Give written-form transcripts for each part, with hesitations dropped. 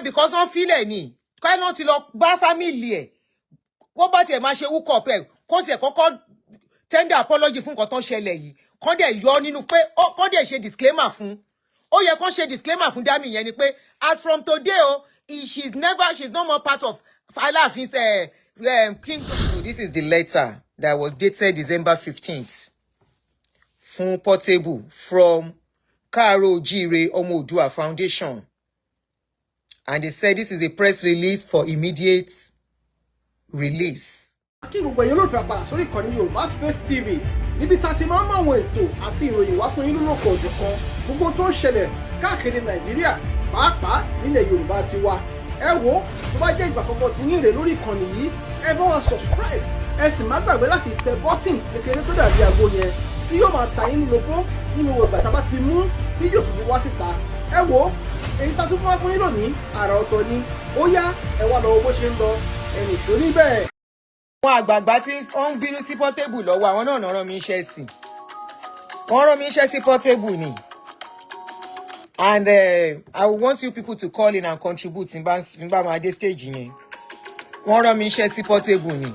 Because wọ́n filẹ̀ ni káyọ̀ ti lọ bá family ẹ̀, kó bá tiẹ̀ máa ṣe hook up ẹ̀, kó sì ẹ̀ kọ́kọ́ tender apology fún nǹkan tó ń ṣẹlẹ̀ yìí, kán dẹ̀ yọ nínú pé kán dẹ̀ ṣe disclaimer fún. Ó yẹ kán ṣe disclaimer fún Dami yẹn ni pé as from today o, she's never, she's no more part of Alaafin's kingdom. So this is the letter that was dated December 15th fún Portable from Kaaro Ojire Omo Oodua Foundation, and they said this is a press release for immediate release. Kí gbogbo ẹ̀yin olólùfẹ́ àpàdà sórí ìkànnì Yorùbá Space TV, níbi tá a ti máa ń mú àwọn ètò àti ìròyìn wá fún yín lólókan òjọ̀kan, gbogbo tó ń ṣẹlẹ̀ káàkiri Nàìjíríà, pàápàá nílẹ̀ Yorùbá ti wa. Ẹ wo, tó bá jẹ́ ìgbà àkọ́kọ́ tí yín rè lórí ìkànnì yìí, ẹ bá wa subscribe, ẹ sì má gbàgbé láti tẹ button kékeré tó dàbí àgbo yẹn tí yóò máa ta yín lóko nínú ìgbà tá a bá ti mú fídíò tuntun wá síta. Ẹ wo, èyí tá a tún fún wa fún yín lónìí, àrà ọ̀tọ̀ ni. Ó yá, ẹ wá lọ wo bó ṣe ń lọ, ẹnì ìṣó níbẹ̀. Àwọn àgbààgbà tí wọ́n ń bínú sí Portable lọ́wọ́, àwọn náà rán mi iṣẹ́ sí, wọ́n rán mi iṣẹ́ sí Portable ni. And I want you people to call in and contribute tí n bá máa dé stage yẹn. Wọ́n rán mi iṣẹ́ sí Portable ni.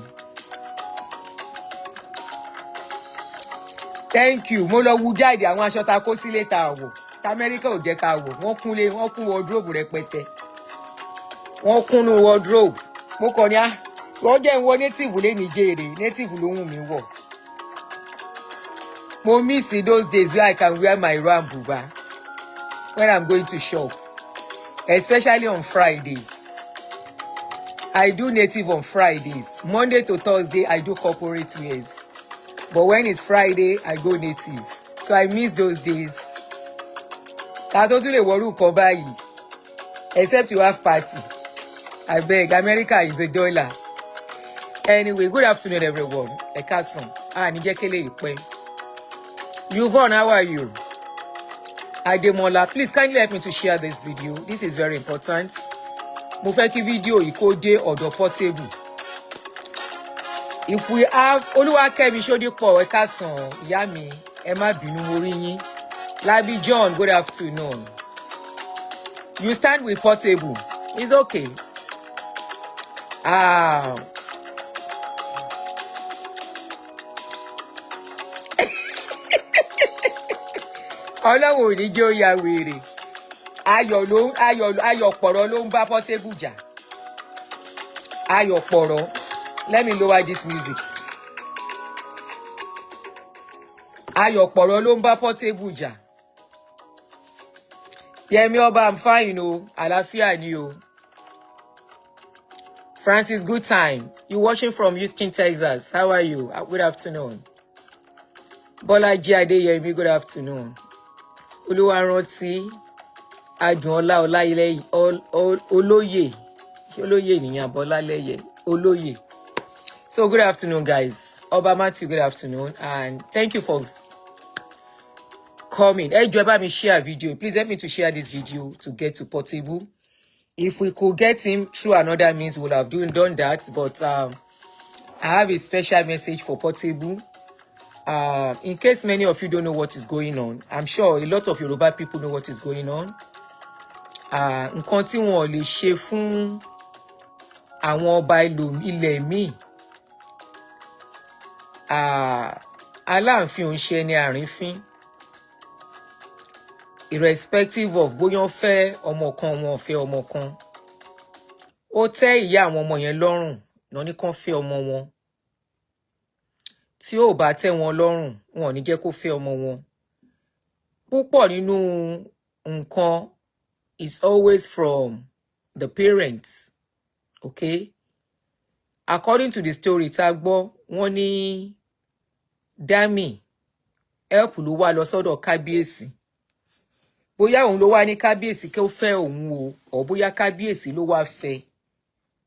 Thank you. Mo lọ wu jáde àwọn aṣọ tá a kó sílé tá a wọ̀ tá Amẹ́ríkà ò jẹ́ ká wọ̀. Wọ́n kúnlé, wọ́n kún wardrobe rẹpẹtẹ, wọ́n kúnnú wardrobe. Mo kàn ní á wọ́n jẹ́ ń wọ native lé ní jèrè, native ló wù mí wọ̀. Mo miss those days where I can wear my ìró and buba when I'm going to shop, especially on Fridays. I do native on Fridays. Monday to Thursday, I do corporate wears, but when it's Friday, I go native. So I miss those days. Ká tó tún lè wọrú nǹkan báyìí, except you have party. Abeg, America is a dollar. Anyway, good afternoon, everyone. Ẹ káàsán. A ní jẹ́ kélé ìpẹ́. Yvonne, how are you? Ademola, please kindly help me to share this video. This is very important. Mo fẹ́ kí fídíò yìí kó dé ọ̀dọ̀ Portable. If we have Olúwakẹ́mi Ṣódípọ̀, ẹ káàsán, ìyá mi, ẹ má bínú, mo rí yín. Labi John, good afternoon. You stand with Portable. It's okay. Ah. Ọlọ́run ò ní jẹ́ ó ya wèrè. Ayọ̀ ló ayọ̀, ayọ̀ pọ̀rọ̀ ló ń bá Portable jà. Ayọ̀ pọ̀rọ̀. Let me lower this music. Ayọ̀ pọ̀rọ̀ ló ń bá Portable jà. Yẹmi Ọba, I'm fine o, àlàáfíà ni o. Francis, good time. You watching from Houston, Texas. How are you? Good afternoon. Bọ́lájí Adéyẹmí, good afternoon. Olúwarántí Adùnọlá Ọláìlẹ Olóyè, Olóyè nìyẹn, Bọ́lálẹ́yẹ Olóyè. So good afternoon, guys. Ọba Matthew, good afternoon, and thank you for coming. Ẹ jọ̀ọ́, ẹ bá mi share video. Please help me to share this video to get to Portable. If we could get him through another means, we would have done that. But I have a special message for Portable. In case many of you don't know what is going on, I'm sure a lot of Yoruba people know what is going on. Nǹkan tí wọn ò lè ṣe fún àwọn ọba ilẹ̀ míì, Aláàfin ò ń ṣe ẹni àrífín, irrespective of bóyá wọ́n fẹ́ ọmọ kan, wọn ò fẹ́ ọmọ kan. Ó tẹ́ ìyá àwọn ọmọ yẹn lọ́rùn náà ní kán fẹ́ ọmọ wọn. Tí ò bá tẹ́ wọn lọ́rùn, wọn ò ní jẹ́ kó fẹ́ ọmọ wọn. Púpọ̀ nínú nǹkan is always from the parents, okay? According to the story tá a gbọ́, wọ́n ní Dami help ló wá lọ sọ́dọ̀ kábíyèsí. Bóyá òun ló wá ní kábíyèsí kí ó fẹ́ òun o, or bóyá kábíyèsí ló wá fẹ́.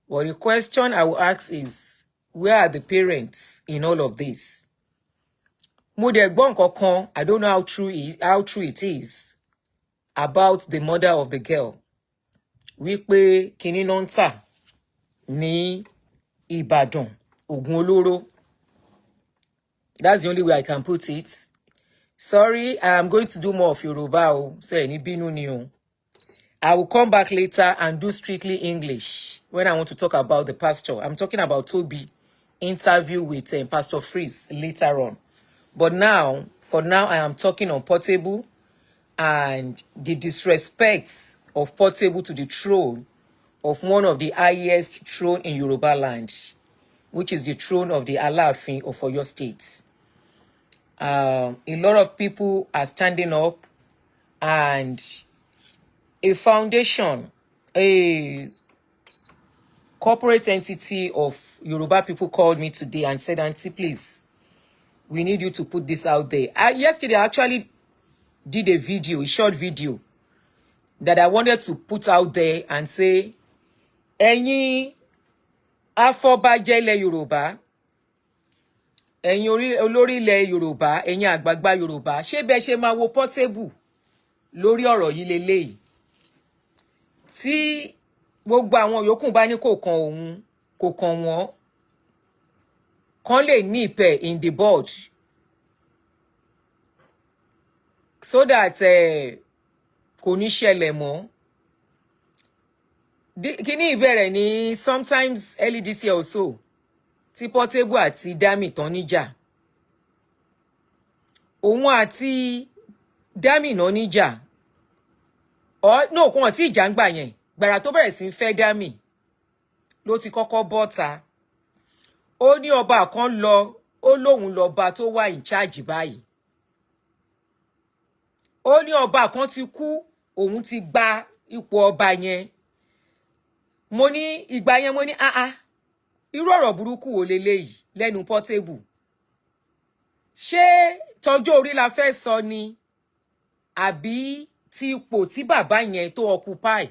But the question I will ask is, where are the parents in all of this? Mo dẹ̀ gbọ́ nǹkan kan, I don't know how true it is, about the mother of the girl, wípé kinní náà ń tà ní Ìbàdàn, oògùn olóró. That's the only way I can put it. Sorry, I am going to do more of Yoruba o, so ẹ ní bínú ni o. I will come back later and do strictly English when I want to talk about the pastor. I'm talking about Toby interview with Pastor Freeze later on. But now, for now, I am talking on Portable and the disrespect of Portable to the throne of one of the highest throne in Yoruba land, which is the throne of the Alaafin of Oyo State. A lot of people are standing up, and a foundation, a corporate entity of Yoruba people called me today and said, "Auntie, please, we need you to put this out there." Yesterday, I actually did a video, a short video, that I wanted to put out there and say, "Ẹ̀yin afọbajẹ ilẹ̀ Yorùbá, ẹ̀yin olórí ilẹ̀ Yorùbá, ẹ̀yin àgbààgbà Yorùbá, ṣé bẹ́ẹ̀ ṣe máa wo Portable lórí ọ̀rọ̀ yìí leléyìí?" Tí gbogbo àwọn yòókù bá ní kò kan òun, kò kàn wọ́n, kán lè nip ẹ̀ in the bud so that kò ní ṣẹlẹ̀ mọ́. Kíní ìbẹ̀rẹ̀ ní sometimes early this year or so, tí Portable àti Dami tán níjà, òun àti Dami náà níjà ọ no, kò hàn tí ìjà ń gbà yẹn. Gbàrà tó bẹ̀rẹ̀ sí í fẹ́ Dami ló ti kọ́kọ́ bọ́ta, ó ní ọba kan lọ, ó lóun lọba tó wà in charge báyìí, ó ní ọba kan ti kú, òun ti gba ipò ọba yẹn. Mo ní ìgbà yẹn, mo ní, "Ah ah, irú ọ̀rọ̀ burúkú wo leléyìí lẹ́nu Portable? Ṣé tọjọ́ orí la fẹ́ sọ ni, àbí ti ipò tí bàbá yẹn tó occupy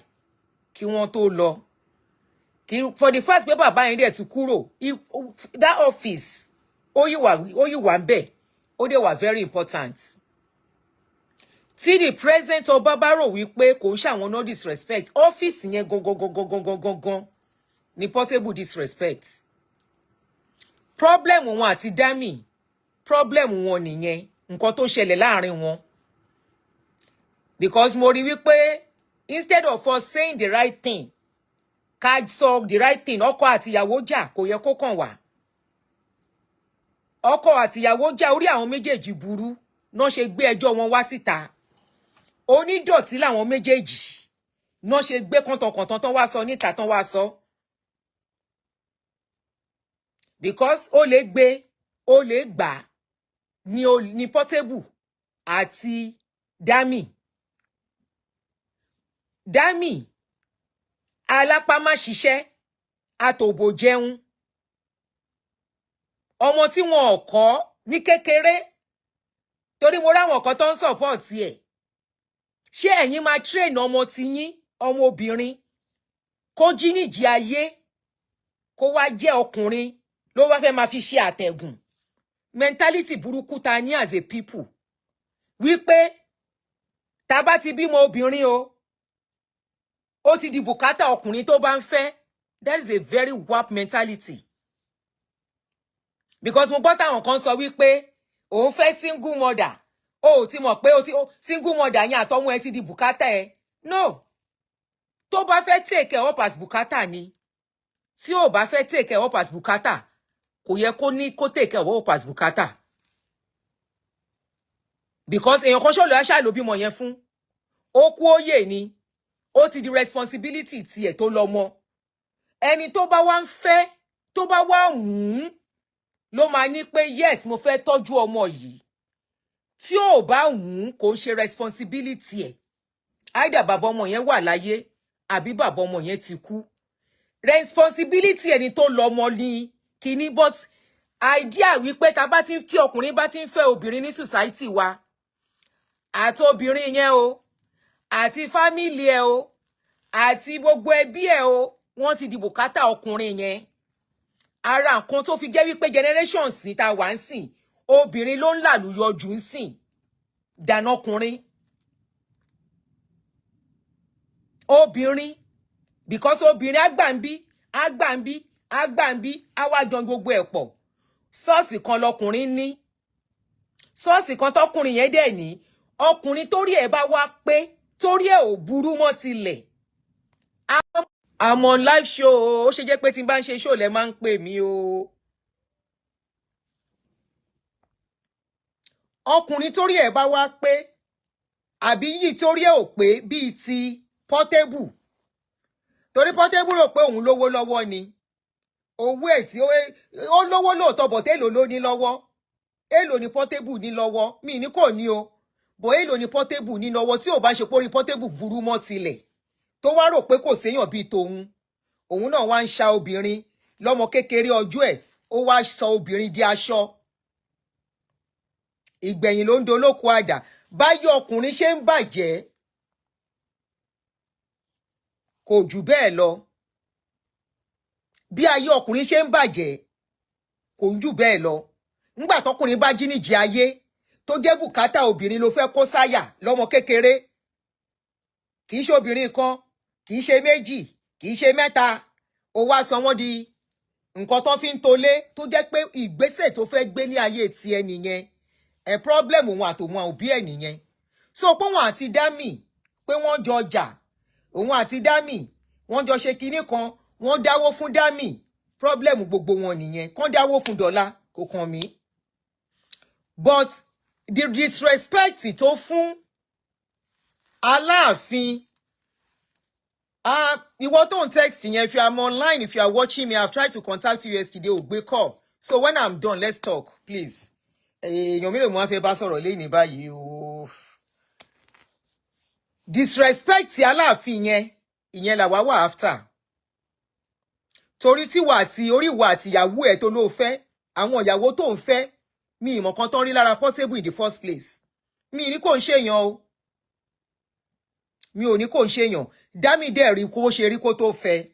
kí wọ́n tó lọ?" Kí for the fact pé bàbá yẹn dẹ̀ ti kúrò, that office ó yìí wà ń bẹ̀, ó dẹ̀ wà very important. Tí the present ọba bá rò wípé kò ń ṣàwọn no disrespect ọ́fíìsì yẹn gangan gangan gangan gangan ni Portable disrespect. Problem wọn àti Dami, problem wọn nìyẹn, nǹkan tó ṣẹlẹ̀ láàrin wọn, because mo rí wípé instead of us saying the right thing, ká sọ the right thing, ọkọ àtìyàwó jà, kò yẹ kó kàn wá. Ọkọ àtìyàwó jà, orí àwọn méjèèjì burú náà ṣe gbé ẹjọ́ wọn wá síta. Onídọ̀tí làwọn méjèèjì náà ṣe gbé kọ́ńtànkọ̀tàn tán wá sọ níta tán wá sọ, because ó lè gbé, ó lè gbà ní ní Portable àti Dami. Dami alápámáṣiṣẹ́, àtòbò jẹun, ọmọ tí wọn ò kọ́ ní kékeré, torí mo ráwọn kan tó ń support ẹ̀. Ṣé ẹ̀yin máa train ọmọ tiyín, ọmọ obìnrin, kó jí níjì ayé, kó wá jẹ́ ọkùnrin ló wá fẹ́ máa fi ṣe àtẹ̀gùn? Mentality burúkú ta ní as a people, wípé tá bá ti bímọ obìnrin o, ó ti di bùkátà ọkùnrin tó bá ń fẹ́. That is a very warped mentality, because mo gbọ́ táwọn kan sọ wípé òun fẹ́ single mother. O ò ti mọ̀ pé o ti single mother yẹn àtọmọ ẹ ti di bùkátà ẹ. No, tó bá fẹ́ take care up as bùkátà ni. Tí ò bá fẹ́ take care up as bùkátà, kò yẹ kó ní kó take care up as bùkátà, because èèyàn kan ṣòlò aṣáà ló bímọ yẹn fún, ó kú óyè ni, ó ti di responsibility tiẹ̀ tó lọ́mọ. Ẹni tó bá wá ń fẹ́, tó bá wá wù ú ló máa ní pé, "Yes, mo fẹ́ tọ́jú ọmọ yìí." Tí ò bá wù ú, kò ń ṣe responsibility ẹ̀. Either bàbá ọmọ yẹn wà láyé àbí bàbá ọmọ yẹn ti kú, responsibility ẹni tó lọ́mọ ní kíní. But idea wípé tá bá ti tí ọkùnrin bá ti ń fẹ́ obìnrin ní society wa, àti obìnrin yẹn o, àti family ẹ o, àti gbogbo ẹbí ẹ o, wọ́n ti di bùkátà ọkùnrin yẹn. Ara nǹkan tó fi jẹ́ wípé generation sí tá wà ń sìn, obìnrin ló ń làlùyọ jù ń sìn dáná ọkùnrin. Obìnrin, because obìnrin àgbà ń bí, àgbà ń bí, àgbà ń bí, á wá jọ gbogbo ẹ̀ pọ̀. Ṣọ́ọ̀ṣì kan lọkùnrin ní, ṣọ́ọ̀ṣì kan tọkùnrin yẹn dẹ̀ ní. Ọkùnrin torí ẹ̀ bá wá pé torí ẹ̀ ò burú mọ́ tilẹ̀. I'm on live show o. Ó ṣe jẹ́ pé tí n bá ń ṣe show lẹ máa ń pè mí o. Ọkùnrin torí ẹ̀ bá wá pé, àbí yìí torí ẹ̀ ò pé bíi ti Portable, torí Portable rò pé òun lówó lọ́wọ́ ni. Owó ẹ̀ tí ó lówó lóòótọ́, but èlò ló ní lọ́wọ́? Èlò ni Portable ní lọ́wọ́? Mi ní kò ní o, but èlò ni Portable ní lọ́wọ́? Tí ò bá ṣe pórí Portable burú mọ́ tilẹ̀, tó wá rò pé kò séèyàn bíi tòun, òun náà wá ń ṣa obìnrin lọ́mọ kékeré ọjọ́ ẹ̀, ó wá sọ obìnrin di aṣọ. Ìgbẹ̀yìn ló ń dolóko àdá. Báyọ̀ ọkùnrin ṣe ń bàjẹ́ kò jù bẹ́ẹ̀ lọ. Bí ayé ọkùnrin ṣe ń bàjẹ́ kò ń jù bẹ́ẹ̀ lọ. Ńgbà tọkùnrin bá jí níjì ayé, tó jẹ́ bùkátà obìnrin ló fẹ́ kó sáyà lọ́mọ kékeré, kì í ṣe obìnrin kan, kì í ṣe méjì, kì í ṣe mẹ́ta, ó wá sọ wọ́n di nǹkan tó fi ń tolé, tó jẹ́ pé ìgbésẹ̀ tó fẹ́ gbé ní ayé tiẹ̀ nìyẹn, ẹ̀ problem òun àtòun òbí ẹ̀ nìyẹn. So pé òun àti Dami, pé wọ́n jọ jà, òun àti Dami wọ́n jọ ṣe kinní kan, wọ́n dáwó fún Dami, problem gbogbo wọn nìyẹn. Kán dáwó fún dọ́là, kò kàn mí. But the disrespect tó fún Aláàfin, ìwọ tó ń text yẹn, if you are online, if you are watching me, I've tried to contact you yesterday, ò gbé call. So when I'm done, let's talk, please. Èèyàn mélòó mo wá fẹ́ bá sọ̀rọ̀ lẹ́yìn báyìí o? Disrespect Aláàfin yẹn, ìyẹn làwa wà after, torí tíwà àti orí ìwà àti ìyàwó ẹ̀ tó ló fẹ́, àwọn ìyàwó tó ń fẹ́, mi ìmọ̀ kan tán rí lára Portable in the first place. Mi ní kò ń ṣèyàn o, mi ò ní kò ń ṣèyàn. Dami dẹ̀ rí kó ṣe rí kó tó fẹ́.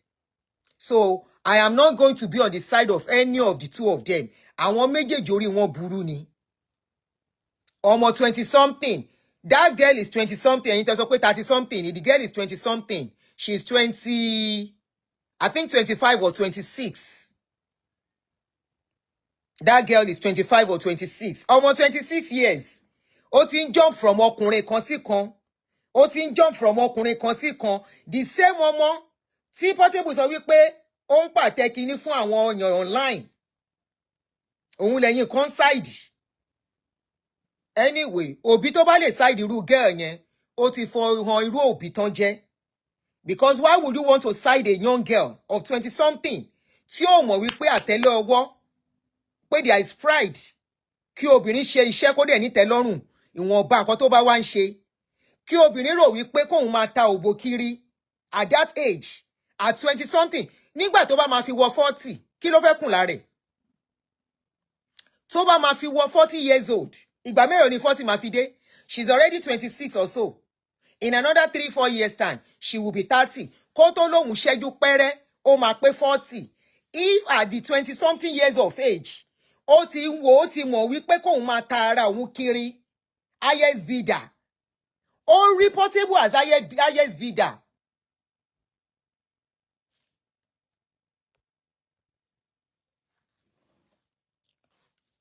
So I am not going to be on the side of any of the two of them. Àwọn méjèèjì, orí wọn burú ni. Ọmọ 20 something, that girl is 20 something. Ẹ̀yin tẹ́ sọ pé 30 something, the girl is 20 something. She is 20, I think 25 or 26. That girl is 25 or 26. Ọmọ 26 years, ó ti ń jump from ọkùnrin kan sí kan, ó ti ń jump from ọkùnrin kan sí kan. The same ọmọ tí Portable sọ wípé ó ń pàtẹ kinní fún àwọn èèyàn online, òun lẹ́yìn kan side. Anyway, òbí tó bá lè side irú girl yẹn, ó ti fọ hàn irú òbí tán jẹ́, because why would you want to side a young girl of 20 something tí ó mọ̀ wípé àtẹ́lẹ̀ ọwọ́, pé there is pride kí obìnrin ṣe iṣẹ́ kó dẹ̀ nítẹ́lọ́rùn ìwọ̀nba nǹkan tó bá wá ń ṣe, kí obìnrin rò wípé kóun máa ta òbò kiri at that age, at 20 something? Nígbà tó bá máa fi wọ 40, kí ló fẹ́ kùn lára ẹ̀? Tó bá máa fi wọ 40 years old, ìgbà mélòó ni 40 máa fi dé? She's already 26 or so. In another 3-4 years time, she will be 30. Kó tó lóhùn ṣẹ́jú pẹ́rẹ́, ó máa pé 40. If at the 20 something years of age, ó ti ń wo, ó ti mọ̀ wípé kóun máa ta ara òun kiri, highest bidder, ó rí Portable as highest bidder.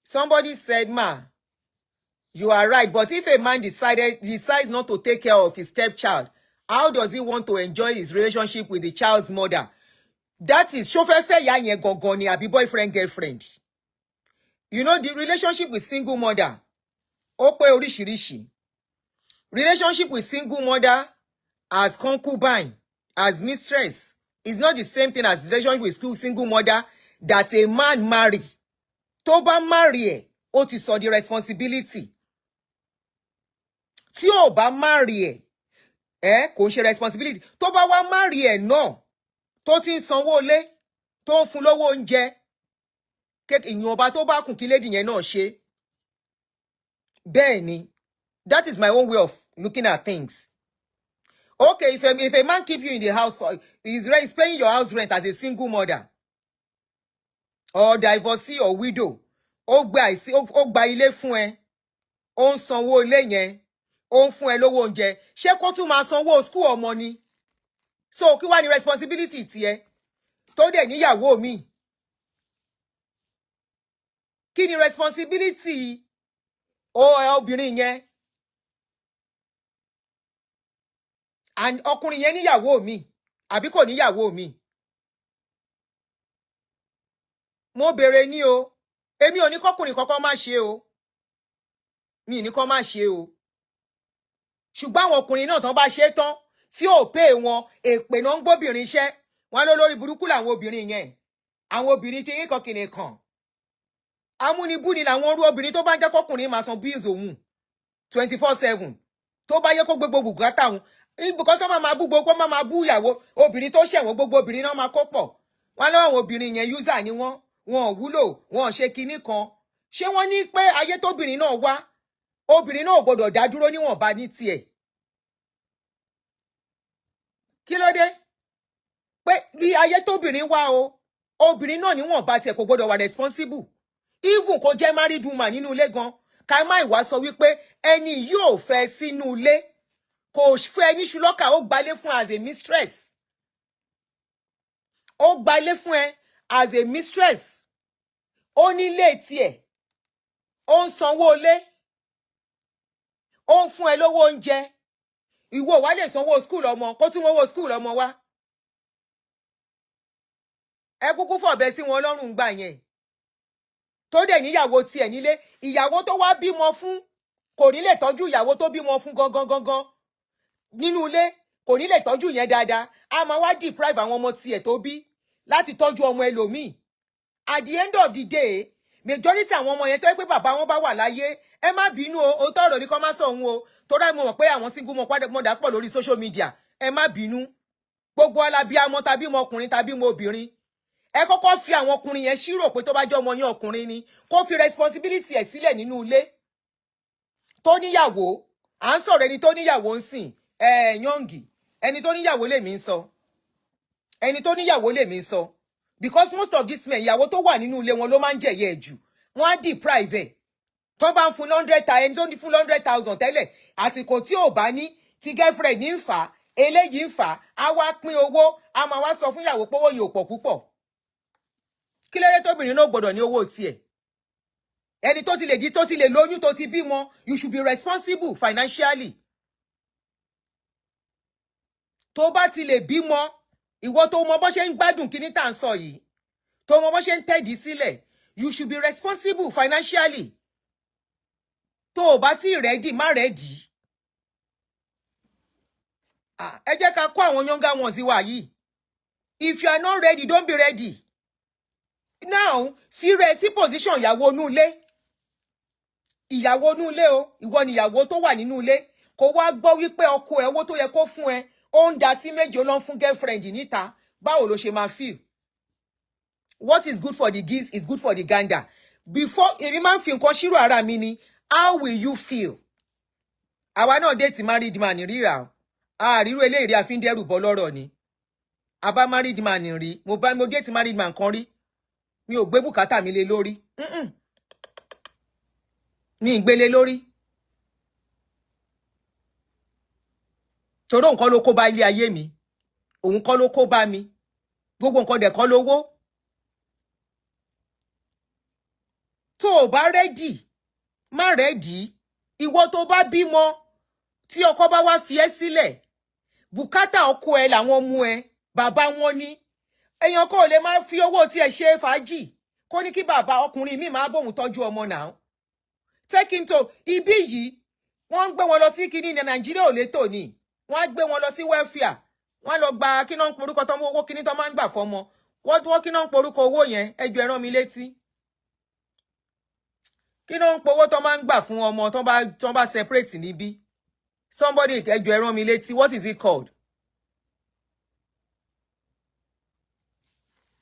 Somebody said, "Ma, you are right, but if a man decides not to take care of his stepchild, how does he want to enjoy his relationship with the child's mother?" That is, ṣó fẹ́ fẹ́ ìyá yẹn gangan ni, àbí boyfriend, girlfriend? You know, the relationship with single mother, ó pé oríṣiríṣi. Relationship with single mother as concubine, as mistress, is not the same thing as relationship with single mother that a man marry. Tó bá marry ẹ̀, ó ti sọ di responsibility. Tí ò bá marry ẹ̀, ẹ kò ń ṣe responsibility. Tó bá wá marry ẹ̀ náà, tó ti ń sanwó ilé, tó ń fún lówó oúnjẹ, ìwọ̀nba tó bá kùn, kí lady yẹn náà ṣe. Bẹ́ẹ̀ ni, that is my own way of looking at things. Okay, if a man keep you in the house for he's paying your house rent as a single mother or divorcee or widow, ó gba àìsí, ó gba ilé fún ẹ, ó ń sanwó ilé yẹn, ó ń fún ẹ lówó oúnjẹ, ṣé kó tún máa sanwó school ọmọ ni? So kí wá ní responsibility tiẹ̀ tó dẹ̀ níyàwó mi? Kí ni responsibility o ẹ obìnrin yẹn? And ọkùnrin yẹn níyàwó mi, Àbí kò níyàwó mi? Mo béèrè ní o. Èmi ò ní kọkùnrin kankan má ṣe o, mi ní kọ́ má ṣe o. Ṣùgbọ́n àwọn ọkùnrin náà tán bá ṣe tán tí ò pé wọn, èpè náà ń gbóbìnrin iṣẹ́ wọn ló lórí burúkú làwọn obìnrin yẹn, àwọn obìnrin tí yín kan kìnìún kan amúnibúni làwọn orú obìnrin tó bá ń jẹ́ kọkùnrin máa san bills òun 24/7, tó bá yẹ kó gbogbo bùkátà òun, because tó máa bú gbogbo, máa bú ìyàwó obìnrin tó ṣẹ̀wọ̀n, gbogbo obìnrin náà máa kó pọ̀ wọn lọ́wọ́. Obìnrin yẹn user ni wọ́n, wọn ò wúlò, wọn ò ṣe kinní kan. Ṣé wọ́n ní pé ayé tóbìnrin náà wá, obìnrin náà ò gbọdọ̀ dá dúró níwọ̀nba ní tiẹ̀? Kí ló dé pé bí ayé tóbìnrin wá o, obìnrin náà níwọ̀nba tiẹ̀ kò gbọdọ̀ wà responsible, even kó jẹ́ married woman nínú ilé gan? Ká má ìwà sọ wípé ẹni yóò fẹ́ sínú ilé, kò fẹ́ ní ṣùlọ́kà, ó gbalé fún as a mistress, ó gbalé fún ẹ as a mistress, ó nílé tiẹ̀, ó ń sanwó ilé, ó ń fún ẹ lówó oúnjẹ, ìwọ wá lè sanwó school ọmọ, kó tún owó school ọmọ wá. Ẹ kúkú fọ̀bẹ sí wọn lọ́rùn gbà yẹn. Tó dẹ̀ níyàwó tiẹ̀ nílé, ìyàwó tó wá bímọ fún, kò ní lè tọ́jú ìyàwó tó bímọ fún gangan gangan nínú ilé, kò ní lè tọ́jú yẹn dáadáa. A máa wá deprive àwọn ọmọ tiẹ̀ tó bí láti tọ́jú ọmọ ẹlòmíì. At the end of the day, majority àwọn ọmọ yẹn tó yẹ pé bàbá wọn bá wà láyé, ẹ má bínú o, òótọ́ ọ̀rọ̀ ní kọ́ má sọ òun o, torí mo mọ̀ pé àwọn single mother pọ̀ lórí social media. Ẹ má bínú, gbogbo alábíàmọ, tàbí mọ ọkùnrin tàbí mọ obìnrin, ẹ kọ́kọ́ fi àwọn ọkùnrin yẹn ṣírò pé tó bá jẹ́ ọmọ yẹn ọkùnrin ni, kó fi responsibility ẹ̀ sílẹ̀ nínú ilé tó níyàwó. À ń sọ̀rọ̀ ẹni tó níyàwó ń sìn ẹ̀ yọ̀ǹgì, ẹni tó níyàwó lèmi ń sọ, ẹni tó níyàwó lèmi ń sọ, because most of these men, ìyàwó tó wà nínú ilé wọn ló máa ń jẹ̀yẹ́ ẹ̀ jù. Wọ́n á deprive ẹ̀. Tó bá ń fún hundred ta, ẹni tó ń fún 100,000 tẹ́lẹ̀, àsìkò tí ò bá ní tí girlfriend ní ń fà á, eléyìí ń fà á, á wá pín owó, á máa wá sọ fún ìyàwó pé owó yìí ò pọ̀ púpọ̀. Kí ló dé tóbìnrin náà gbọ́dọ̀ ní owó tiẹ̀? Ẹni tó ti lè di, tó ti lè lóyún, tó ti bímọ, you should be responsible financially. Tó bá ti lè bímọ, ìwọ tó mọ bó ṣe ń gbádùn kíní tá à ń sọ yìí, tó mọ bó ṣe ń tẹ̀dí sílẹ̀, you should be responsible financially. Tó o bá tí ready, má ready. Ẹ jẹ́ ká kó àwọn younger ones wa yìí. If you are not ready, don't be ready. Now, fi rẹ sí position ìyàwó inú ilé, ìyàwó inú ilé o. Ìwọ ni ìyàwó tó wà nínú ilé, kó wá gbọ́ wípé ọkọ ẹ, owó tó yẹ kó fún ẹ, ó ń da sí méjì, ó lọ ń fún girlfriend níta. Báwo ló ṣe máa feel? What is good for the geese is good for the gander. Before, èmi máa ń fi nǹkan ṣírò ara mi ni. How will you feel? Àwa náà date married man ríra o, àríró eléyìí rí, àfi ń dẹ́rù bọ́ lọ́rọ̀ ni. Àbá married man rí, mo bá mo date married man kan rí, mi ò gbé bùkátà mi lé lórí. Mi ì gbélé lórí torí òun kọ́ ló kó bá ilé ayé mi, òun kọ́ ló kó bá mi. Gbogbo nǹkan dẹ̀ kọ́ lówó. Tó o bá ready, má ready. Ìwọ tó bá bímọ, tí ọkọ bá wá fi ẹ́ sílẹ̀, bùkátà ọkọ ẹ làwọn mú ẹ, bàbá wọn ní. Èèyàn kò lè máa fi owó tí ẹ ṣe fàájì, kó ní kí bàbá ọkùnrin mi máa bóun tọ́jú ọmọ náà. Take him to ibí yìí, wọ́n ń gbé wọn lọ sí kinní ní Nàìjíríà ò létò ní. Wọ́n á gbé wọn lọ sí welfare, wọ́n á lọ gba kí náà ń porúkọ tó ń owó kíní tó máa ń gbà fọmọ wọ́n, kí náà ń porúkọ owó yẹn? Ẹjọ́, ẹ rán mi létí, kí náà ń powó tó máa ń gbà fún ọmọ tó bá separate níbí? Somebody, ẹjọ́, ẹ rán mi létí, what is it called?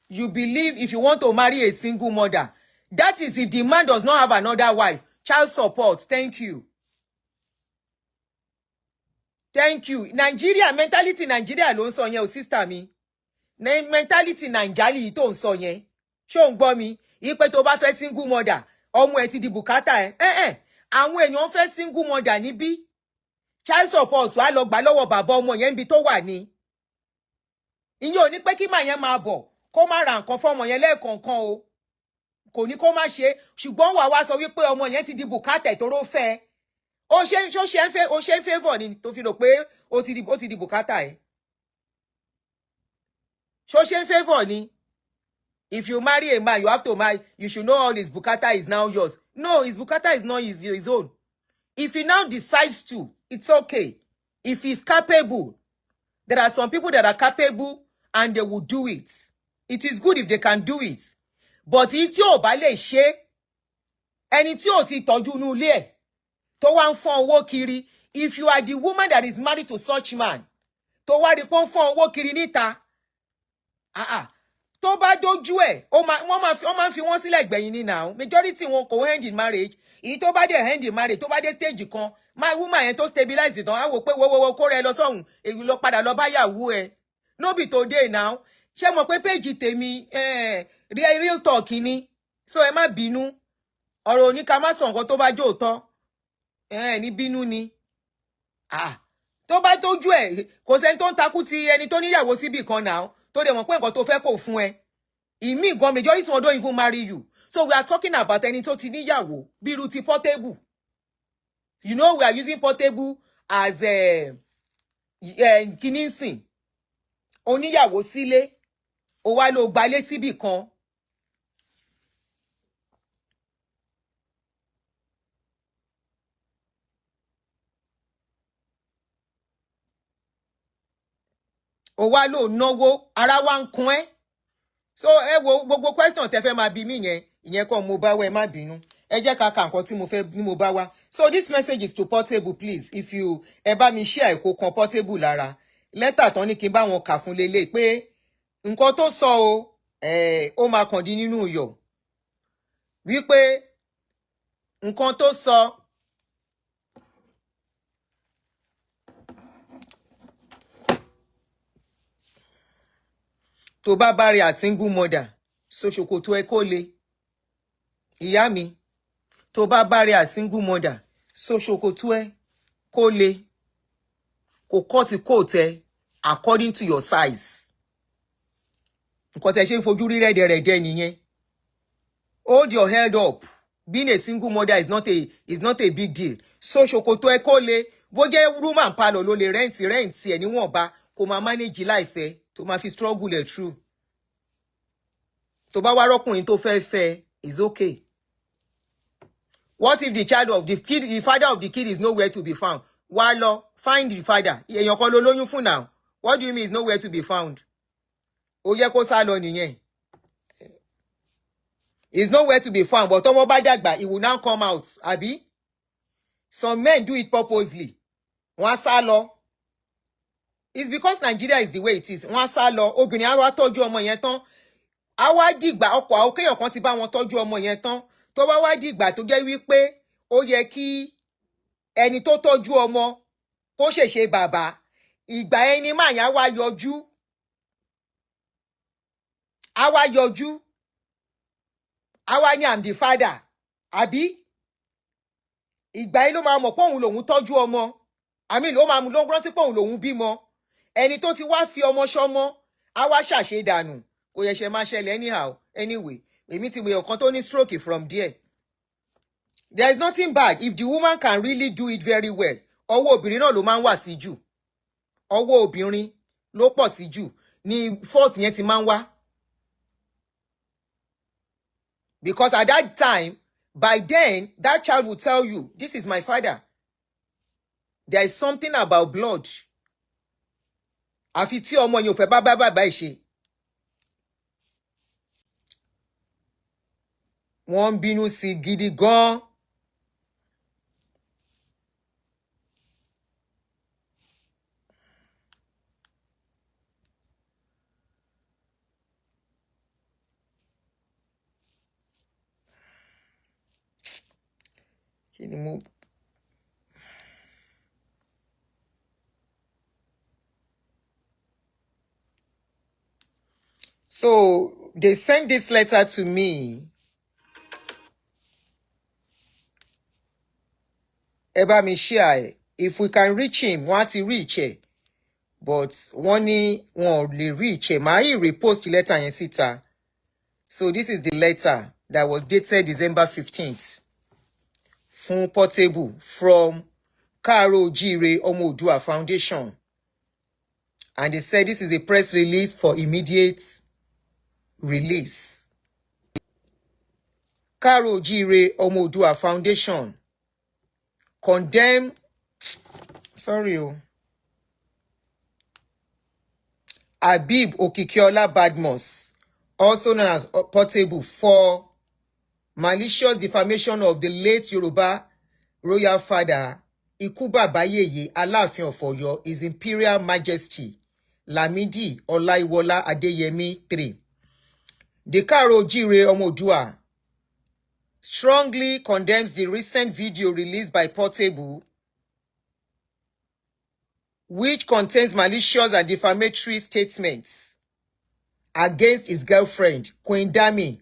You believe if you want to marry a single mother, that is if the man does not have another wife. Child support, thank you, thank you. Nigeria mentality, Nigeria ló ń sọ yẹn o, sister mi. Mentality Naija yìí tó ń sọ yẹn, ṣé ò ń gbọ́ mi? Ipe tó bá fẹ́ single mother, ọmọ ẹ ti di bùkátà ẹ. Ẹ ẹ àwọn èèyàn fẹ́ single mother níbí, child support wàá lọ gbà lọ́wọ́ bàbá ọmọ yẹn níbi tó wà ní. Ìyẹn ò ní pé kí màá yẹn máa bọ̀ kó má ra nǹkan fọ́mọ yẹn lẹ́ẹ̀kọ̀ọ̀kan o, kò ní kó má ṣe, ṣùgbọ́n wàá wá sọ wípé ọmọ yẹn ti di bùkátà ẹ̀ tóró fẹ́ ẹ. Ó ṣe ó ṣe ń fẹ́, ó ṣe ń favour ni tó fi rò pé ó ti di bùkátà ẹ̀. Ṣó ṣe ń favour ni? If you marry a man, you have to marry, you should know all his bukata is now yours. No, his bukata is not his own. If he now decides to, it's okay. If he's capable, there are some people that are capable and they will do it. It is good if they can do it. But tí ò bá lè ṣe, ẹni tí ò ti tọ́jú inú ilé ẹ̀ tó wá ń fọ́n owó kiri, if you are the woman that is married to such man, tó wá rí pé ó ń fọ́n owó kiri níta, ah ah, tó bá dójú ẹ̀, wọ́n máa ń fi wọ́n sílẹ̀ gbẹ̀yìn ní now. Majority wọn kò end in marriage. Èyí tó bá dé end in marriage, tó bá dé stage kan, máa woman yẹn tó stabilize tán, á wò pé wowowo, kó rẹ lọ sọ́hùn, èyí lọ padà lọ bá yàwó ẹ. No be today now. Ṣé mo pé page tèmi, real talk ni, so ẹ má bínú. Ọ̀rọ̀ òní ká má sọ nǹkan tó bá jó òótọ́ ẹ ní bínú ni. Ah, tó bá tójú ẹ, kò sẹ́ni tó ń takú ti ẹni tó níyàwó síbì kan náà, tó dẹ̀ mọ̀ pé nǹkan tó fẹ́ kò fún ẹ. Ìmí gan, majority wọn don't even marry you. So we are talking about ẹni tó ti níyàwó, bí irú ti Portable. You know, we are using Portable as a kíní sìn. Oníyàwó sílé, ó wá lọ gbalé síbì kan. Ó wá lò náwó, ara wa ń kún ẹ. So ẹ wo gbogbo question tẹ fẹ́ máa bi mí yẹn, ìyẹn kọ́ mo bá wá. Ẹ má bínú, ẹ jẹ́ ká ka nǹkan tí mo fẹ́ ní mo bá wá. So this message is to Portable. Please, if you ẹ bá mi share, kó kan Portable lára. Lẹ́tà tán ní kí n bá wọn kà fún lélẹ̀ pé nǹkan tó sọ o, ó máa kàn dín nínú iyọ̀ wípé nǹkan tó sọ. Tó bá bá rí a single mother, so ṣòkòtò ẹ kó le. Ìyá mi, tó bá bá rí a single mother, so ṣòkòtò ẹ kó le, kò cut coat ẹ according to your size. Nǹkan tẹ́ ṣe ń fojú rí rẹ́dẹ̀rẹ́dẹ́ nìyẹn. Hold your head up. Being a single mother is not a big deal. So ṣòkòtò ẹ kó le. Bó jẹ́ room and parlour ló lè rent, rent ẹ̀ níwọ̀nba, kó máa manage life ẹ, tó máa fi struggle ẹ̀ through. Tó bá wá rọ́kùnrin tó fẹ́ fẹ́, is okay. What if the child of the kid, the father of the kid is nowhere to be found? Wá lọ find the father. Èèyàn kan ló lóyún fún now. What do you mean is nowhere to be found? Ó yẹ kó sá lọ nìyẹn. Is nowhere to be found, but tọmọ bá dàgbà, he will now come out, àbí? Some men do it purposely. Wọ́n á sá lọ. It's because Nigeria is the way it is. Wọ́n á sá lọ. Obìnrin á wá tọ́jú ọmọ yẹn tán, á wá dìgbà ọkọ̀ àwọn kéèyàn kan ti bá wọn tọ́jú ọmọ yẹn tán, tó bá wá dìgbà tó jẹ́ wípé ó yẹ kí ẹni tó tọ́jú ọmọ kó ṣèṣe bàbá, ìgbà ẹni máa yẹn á wá yọjú, á wá yọjú, á wá ní, "I'm the father," àbí? Ìgbà yìí ló máa mọ̀ pé òun lòun tọ́jú ọmọ, àmì ló máa ló rántí pé òun lòun bímọ. Ẹni tó ti wá fi ọmọ ṣọmọ á wá ṣàṣedànù. Kò yẹ ṣe máa ṣẹlẹ̀ anyhow. Anyway, èmi ti wòye ọ̀kan tó ní stroke from there. There is nothing bad if the woman can really do it very well. Ọwọ́ obìnrin náà ló máa ń wà sí jù, ọwọ́ obìnrin ló pọ̀ sí jù ní fault yẹn ti máa ń wá, because at that time, by then, that child will tell you, "This is my father." There is something about blood. Àfi tí ọmọ yẹn ò fẹ́ bá bá bàbá ẹ̀ ṣe. Wọ́n ń bínú sí i gidi gan-an. Kí ni mo So they sent this letter to me. Ẹ bá mi share ẹ. If we can reach him, wọ́n á ti reach ẹ, but wọ́n ní wọn ò lè reach ẹ. Màá yìí repost letter yẹn síta. So this is the letter that was dated December 15th fún Portable from Káàárọ̀ Oòjíire Ọmọ Oòduà Foundation. And they said this is a press release for immediate release. Karo Ojiire Omo Oodua Foundation condemn, sorry, oh, Habib Okikiola Badmus, also known as Portable, for malicious defamation of the late Yoruba royal father Iku Baba Yeye Alaafin of Oyo, His Imperial Majesty Lamidi Olaiwola Adeyemi III. The Karo Ojiire Omo Oodua strongly condemns the recent video released by Portable, which contains malicious and defamatory statements against his girlfriend, Queen Dami,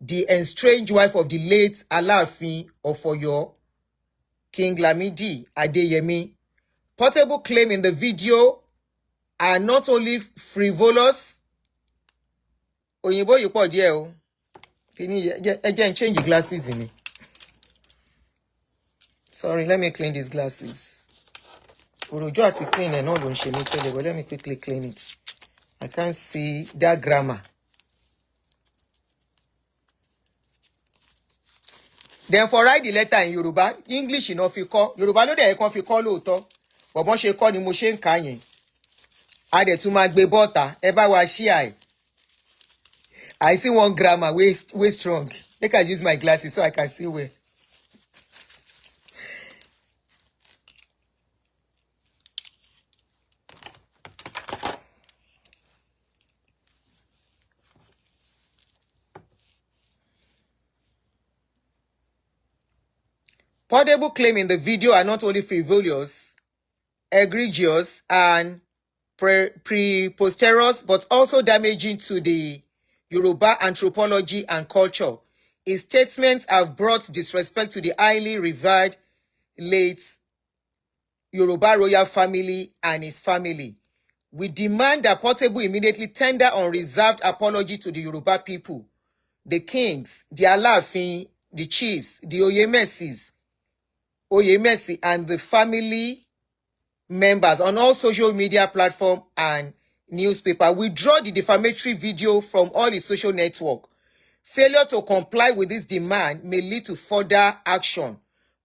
the estranged wife of the late Alaafin of Oyo, King Lamidi Adeyemi. Portable claim in the video are not only frivolous. Òyìnbó yìí pọ̀ díẹ̀ o. Kíní ẹ jẹ́ n change glasses mi. Sorry, let me clean these glasses. Òròjú àti clean ẹ̀ náà ló ń ṣe mí tẹ́lẹ̀, but let me quickly clean it. I can't see that grammar. Then for write the letter in Yoruba, English iná fi kọ́. Yorùbá ló dẹ̀ yẹ kán fi kọ́ lóòótọ́. Bọ̀bọ́n ṣe kọ́ ni mo ṣe ń kà yẹn. A dẹ̀ tún máa gbé bọ́ọ̀tà. Ẹ bá wa ṣí ẹ̀. I see one grammar wey strong. Make I use my glasses so I can see well. Portable claim in the video are not only frivolous, egregious, and preposterous, but also damaging to the Yoruba anthropology and culture. His statements have brought disrespect to the highly revered late Yoruba royal family and his family. We demand that Portable immediately tender unreserved apology to the Yoruba people, the kings, the Alaafin, the chiefs, the Oyemesis, Oyemesi, and the family members on all social media platforms and newspaper. Withdraw the defamatory video from all his social network. Failure to comply with this demand may lead to further action.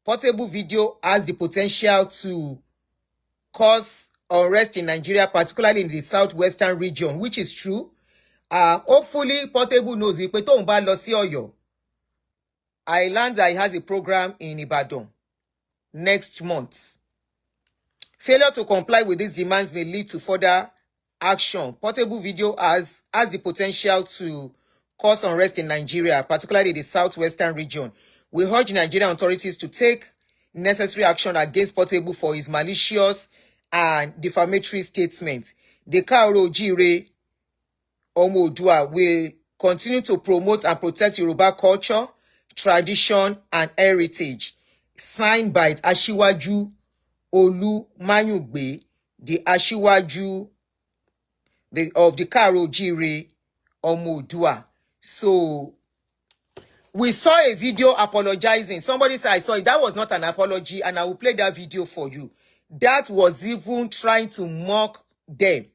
Portable video has the potential to cause unrest in Nigeria, particularly in the southwestern region, which is true. Hopefully, Portable knows pé tóun bá lọ sí Ọ̀yọ́. I learned that he has a program in Ibadan next month. Failure to comply with these demands may lead to further action. Portable video has the potential to cause unrest in Nigeria, particularly the southwestern region. We urge Nigerian authorities to take necessary action against Portable for his malicious and defamatory statements. The Kaaro Ojiire Omo Oodua will continue to promote and protect Yoruba culture, tradition, and heritage. Signed by Asiwaju Olu Mayungbe, the Asiwaju of the Kaaro Ojiire Omo Oodua. So we saw a video apologizing. Somebody said, I saw it. That was not an apology, and I will play that video for you. That was even trying to mock them.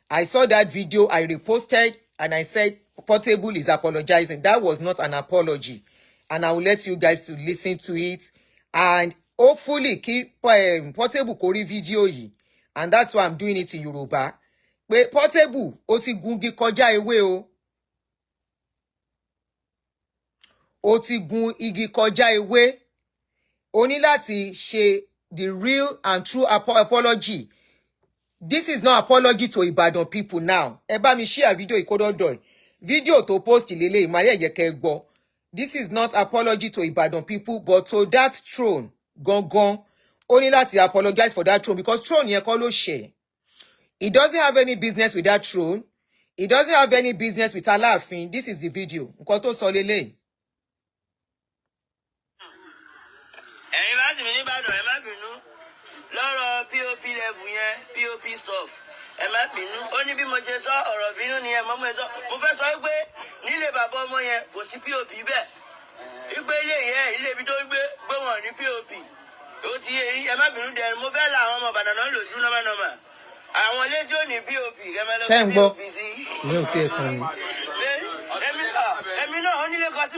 I saw that video, I reposted, and I said, Portable is apologizing. That was not an apology. And I will let you guys to listen to it. And hopefully, keep Portable kó rí video yìí. And that's why I'm doing it in Yoruba. Pé Portable, ó ti gungi kọjá ewé o. Ó ti gun igi kọjá ewé. O ní láti ṣe the real and true apology. This is not apology to Ibadan people now. Ẹ bá mi share video ìkódọ́dọ̀ ẹ̀. Video tó post lélẹ̀ Maria jẹ́ kẹ́ gbọ́. This is not apology to Ibadan people, but to that throne gangan. Ó ní láti apologize for that throne because throne yẹn kọ́ ló ṣẹ̀. He doesn't have any business with that throne. He doesn't have any business with Aláàfin. This is the video. Nǹkan tó sọ lélẹ̀. Ẹ̀yin bá sì mí nìbàdàn, ẹ má bínú lọ́rọ̀ pop level yẹn, pop stuff, ẹ má bínú. Ó ní bí mo ṣe sọ ọ̀rọ̀ bínú ni ẹ mọ́ mo sọ. Mo fẹ́ sọ pé nílé bàbá ọmọ yẹn kò sí pop bẹ́ẹ̀, wípé ilé yẹn, ilé ibi tó ń gbé gbé wọn ní pop. Ó ti yé yín, ẹ má bínú dẹnu. Mo fẹ́ la àwọn ọmọ Ìbàdàn náà lójú nọ́mánọ́mà. Àwọn ilé tí ò ní POP, ẹ máa lọ Ṣé fi ń gbọ́? POP sí. Ìyẹn ò tiẹ̀ kàn mí. Èmi náà, onílé kan tí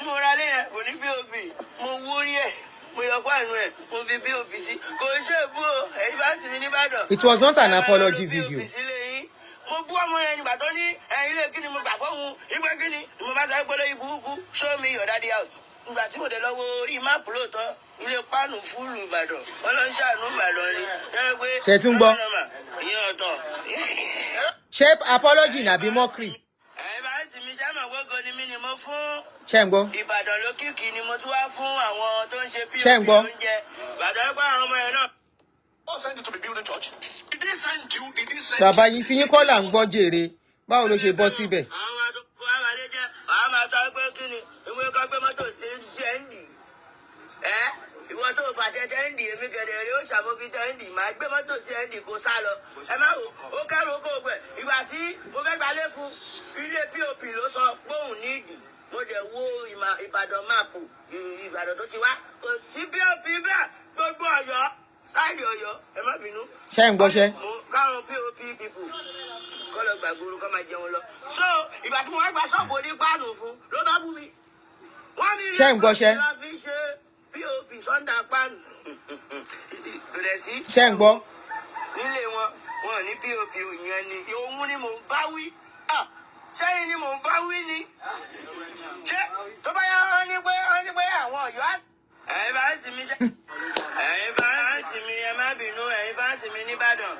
mo rà lé yẹn kò ní POP. Mo wó rí ẹ̀, mo yọ páànù ẹ̀, mo fi POP sí. Kò ṣe é bú o, èyí bá sì mí nìbàdàn. It was not an Ẹ máa lọ apology lo POP video. sílé yín. Mo bú ọmọ yẹn nígbà tó ní ẹ̀yin ilé kí ni mo gbà fóun ìgbà kí ni mo bá sọ pé lóyún burúkú, show me your daddy house. Ìgbà tí mo dé lọ́wọ́ orí map, lóòótọ́, ilé páànù full Ìbàdàn, wọn lọ ń ṣàánú Ìbàdàn ni. Ẹ pé Ṣé ẹ tún gbọ́? Ìyẹn ọ̀tọ̀. Ṣé apology nàbí mockery? Ẹ̀yin bá ń sinmi sẹ́mọ̀ gbogbo ni mí ni mo fún Ṣé ń gbọ́? Ìbàdàn lókìkí ni mo tún wá fún àwọn tó ń ṣe Ṣé ń POP gbọ́? oúnjẹ Ìbàdàn pé àwọn ọmọ yẹn náà. God send you to be building church? Did he send you? Did he send Bàbá yín tí yín kọ́ là ń gbọ́ jèrè. Báwo ló ṣe bọ́ síbẹ̀? Àwọn àdúgbò àbálẹ jẹ, àwọn máa sọ pé kí ni ìwé kan gbé mọ́tò sí ẹ́ǹdì ẹ, ìwọ tó fà tẹ́tẹ́ ń dì, èmi gẹ̀dẹ̀ rí ó ṣàmófi tẹ́ ń dì, máa gbé mọ́tò sí ẹ́ǹdì kó sá lọ. Ẹ má wò ó kẹ́rù ó kó gbẹ. Ìgbà tí mo fẹ́ gbalé fún, ilé POP ló sọ gbóhùn nídìí. Mo dẹ̀ wo Ìbàdàn map, Ìbàdàn tó ti wá, kò sí POP bẹ́ẹ̀. Gbogbo Ọ̀yọ́, side Ọ̀yọ́, ẹ má bínú. Ṣé ń gbọ́ ṣẹ́? Mo káwọn POP people kọ́ lọ gbàgbóró kọ́ máa jẹun lọ. So ìgbà tí mo wá gba ṣọ́ọ̀bù onípáànù fún ló bá bú mi. Wọ́n ní ilé Ṣé ń gbọ́ ṣẹ́? la fi ṣe POP sọ́ndà páànù. Kò dẹ̀ sí. Ṣé ń gbọ́? Nílé wọn, wọn ò ní POP. Ìyẹn ni òun ni mò ń bá wí. Ah, sẹ́yìn ni mò ń bá wí ni. Ṣé tó bá yá, wọ́n ní pé àwọn Ọ̀yọ́ á. Ẹ̀yin bá ń sinmi ṣe. Ẹ̀yin bá ń sinmi, ẹ má bínú, ẹ̀yin bá ń sinmi nìbàdàn.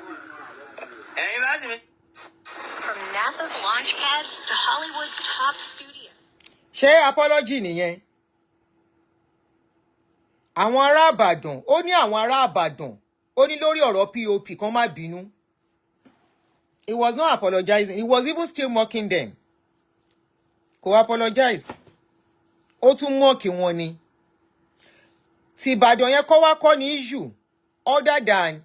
Ẹ̀yin bá ń sinmi. From NASA's launch pads to Hollywood's top studios. Ṣé apology nìyẹn? Àwọn ará Ìbàdàn, ó ní àwọn ará Ìbàdàn, ó ní lórí ọ̀rọ̀ POP kan, má bínú. He was not apologizing. He was even still mocking them. Kò apologize, ó tún mock wọn ni. Ti Ìbàdàn yẹn kọ́ wá kọ́ ní issue, other than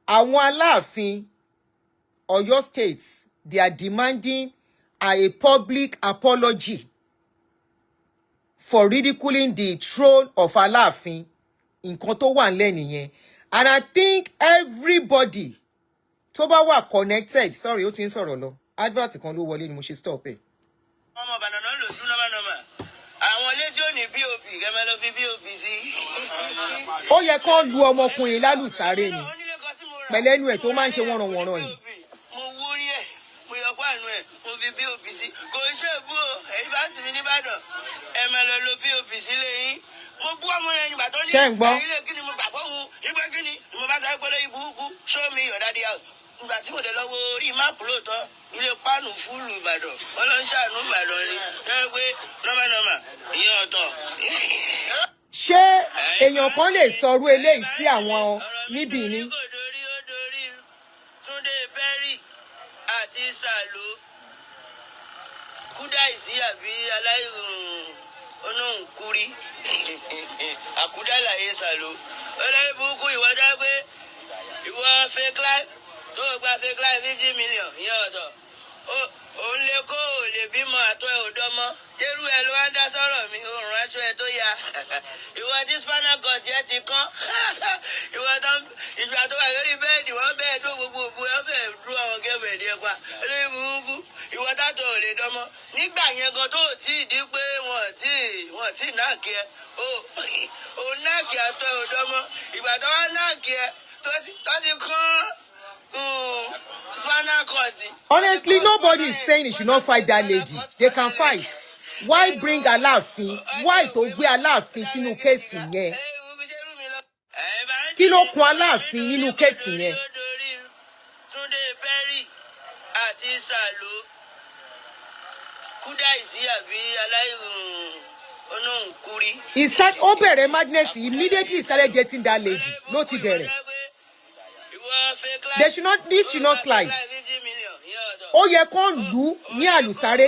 àwọn Aláàfin Ọ̀yọ́ State, they are demanding a public apology for ridiculing the throne of Aláàfin. Nǹkan tó wà nílẹ̀ nìyẹn, and I think everybody tó bá wà connected. Sorry, ó ti ń sọ̀rọ̀ lọ, advert kan ló wọlé ni mo ṣe stop ẹ̀. Ọmọ Ìbàdàn náà lò dún nọ́mà. Àwọn ilé tí ò ní POP, kẹ́mẹ́ ló fi POP sí. Ó yẹ kán lu ọmọkùnrin lálùsáré ni pẹ̀lẹ́nu ẹ̀ tó máa ń ṣe wọ́nranwọ̀nran yìí. Mo wó rí ẹ̀, mo yọ páànù ẹ̀, mo fi POP sí. Kò ń ṣe bú o, ẹ̀yin bá sì mí nìbàdàn, ẹ máa lọ lo POP sílé yín. Mo bú ọmọ yẹn nígbà tó ní Ṣé ń gbọ́? ẹ̀yin ilé kí ni mo gbà fóun ìgbà kí ni mo bá sọ pé lóyún burúkú, show me your daddy house. Ìgbà tí mo dé lọ́wọ́ orí map, lóòótọ́, ilé páànù full Ìbàdàn, wọ́n lọ ń ṣàánú Ìbàdàn ni. Ẹ pé normal normal, ìyẹn ọ̀tọ̀. Ṣé èèyàn kan lè sọrú eléyìí sí àwọn níbí ni? Kò dorí, ó dorí Túndé Perry àti Sàló Kúdáìsí àbí aláìsùn onóhùnkúrí àkúdàlàyé Sàló olórí burúkú. Ìwọ dá pé ìwọ fake life tó o gba fake life 50 million, ìyẹn ọ̀tọ̀. Òun lè kó o lè bímọ àtọ ẹ ò dánmọ dérú ẹ ló wá ń dá sọ̀rọ̀ mi. Òòrùn aṣọ ẹ tó ya, ìwọ tí spinal cord ẹ ti kán, ìwọ tó ìgbà tó wà lórí bed, wọ́n bẹ́ẹ̀ dún gbogbo òbu ẹ bẹ́ẹ̀ dún àwọn gẹ́gẹ́ ẹ pa olórí burúkú. Ìwọ tátọ̀ ò lè dánmọ nígbà yẹn gan tó ò tí ì di pé wọ́n tí ì knock ẹ ò knock àtọ ẹ ò dánmọ. Ìgbà tó wá knock ẹ tó ti kán spinal cord. Honestly, nobody is saying he should not fight that lady. They can fight. Why bring Aláàfin? Why tó gbé Aláàfin sínú case yẹn? Kí ló kun Aláàfin nínú case yẹn? Túndé Perry àti Sàló Kúdáìsí àbí aláìsùn onóhùnkúrí. He start, ó bẹ̀rẹ̀ madness immediately. He started dating that lady ló ti bẹ̀rẹ̀. They should not, this should not slide. Ó yẹ kán lù ú ní àlùsáré.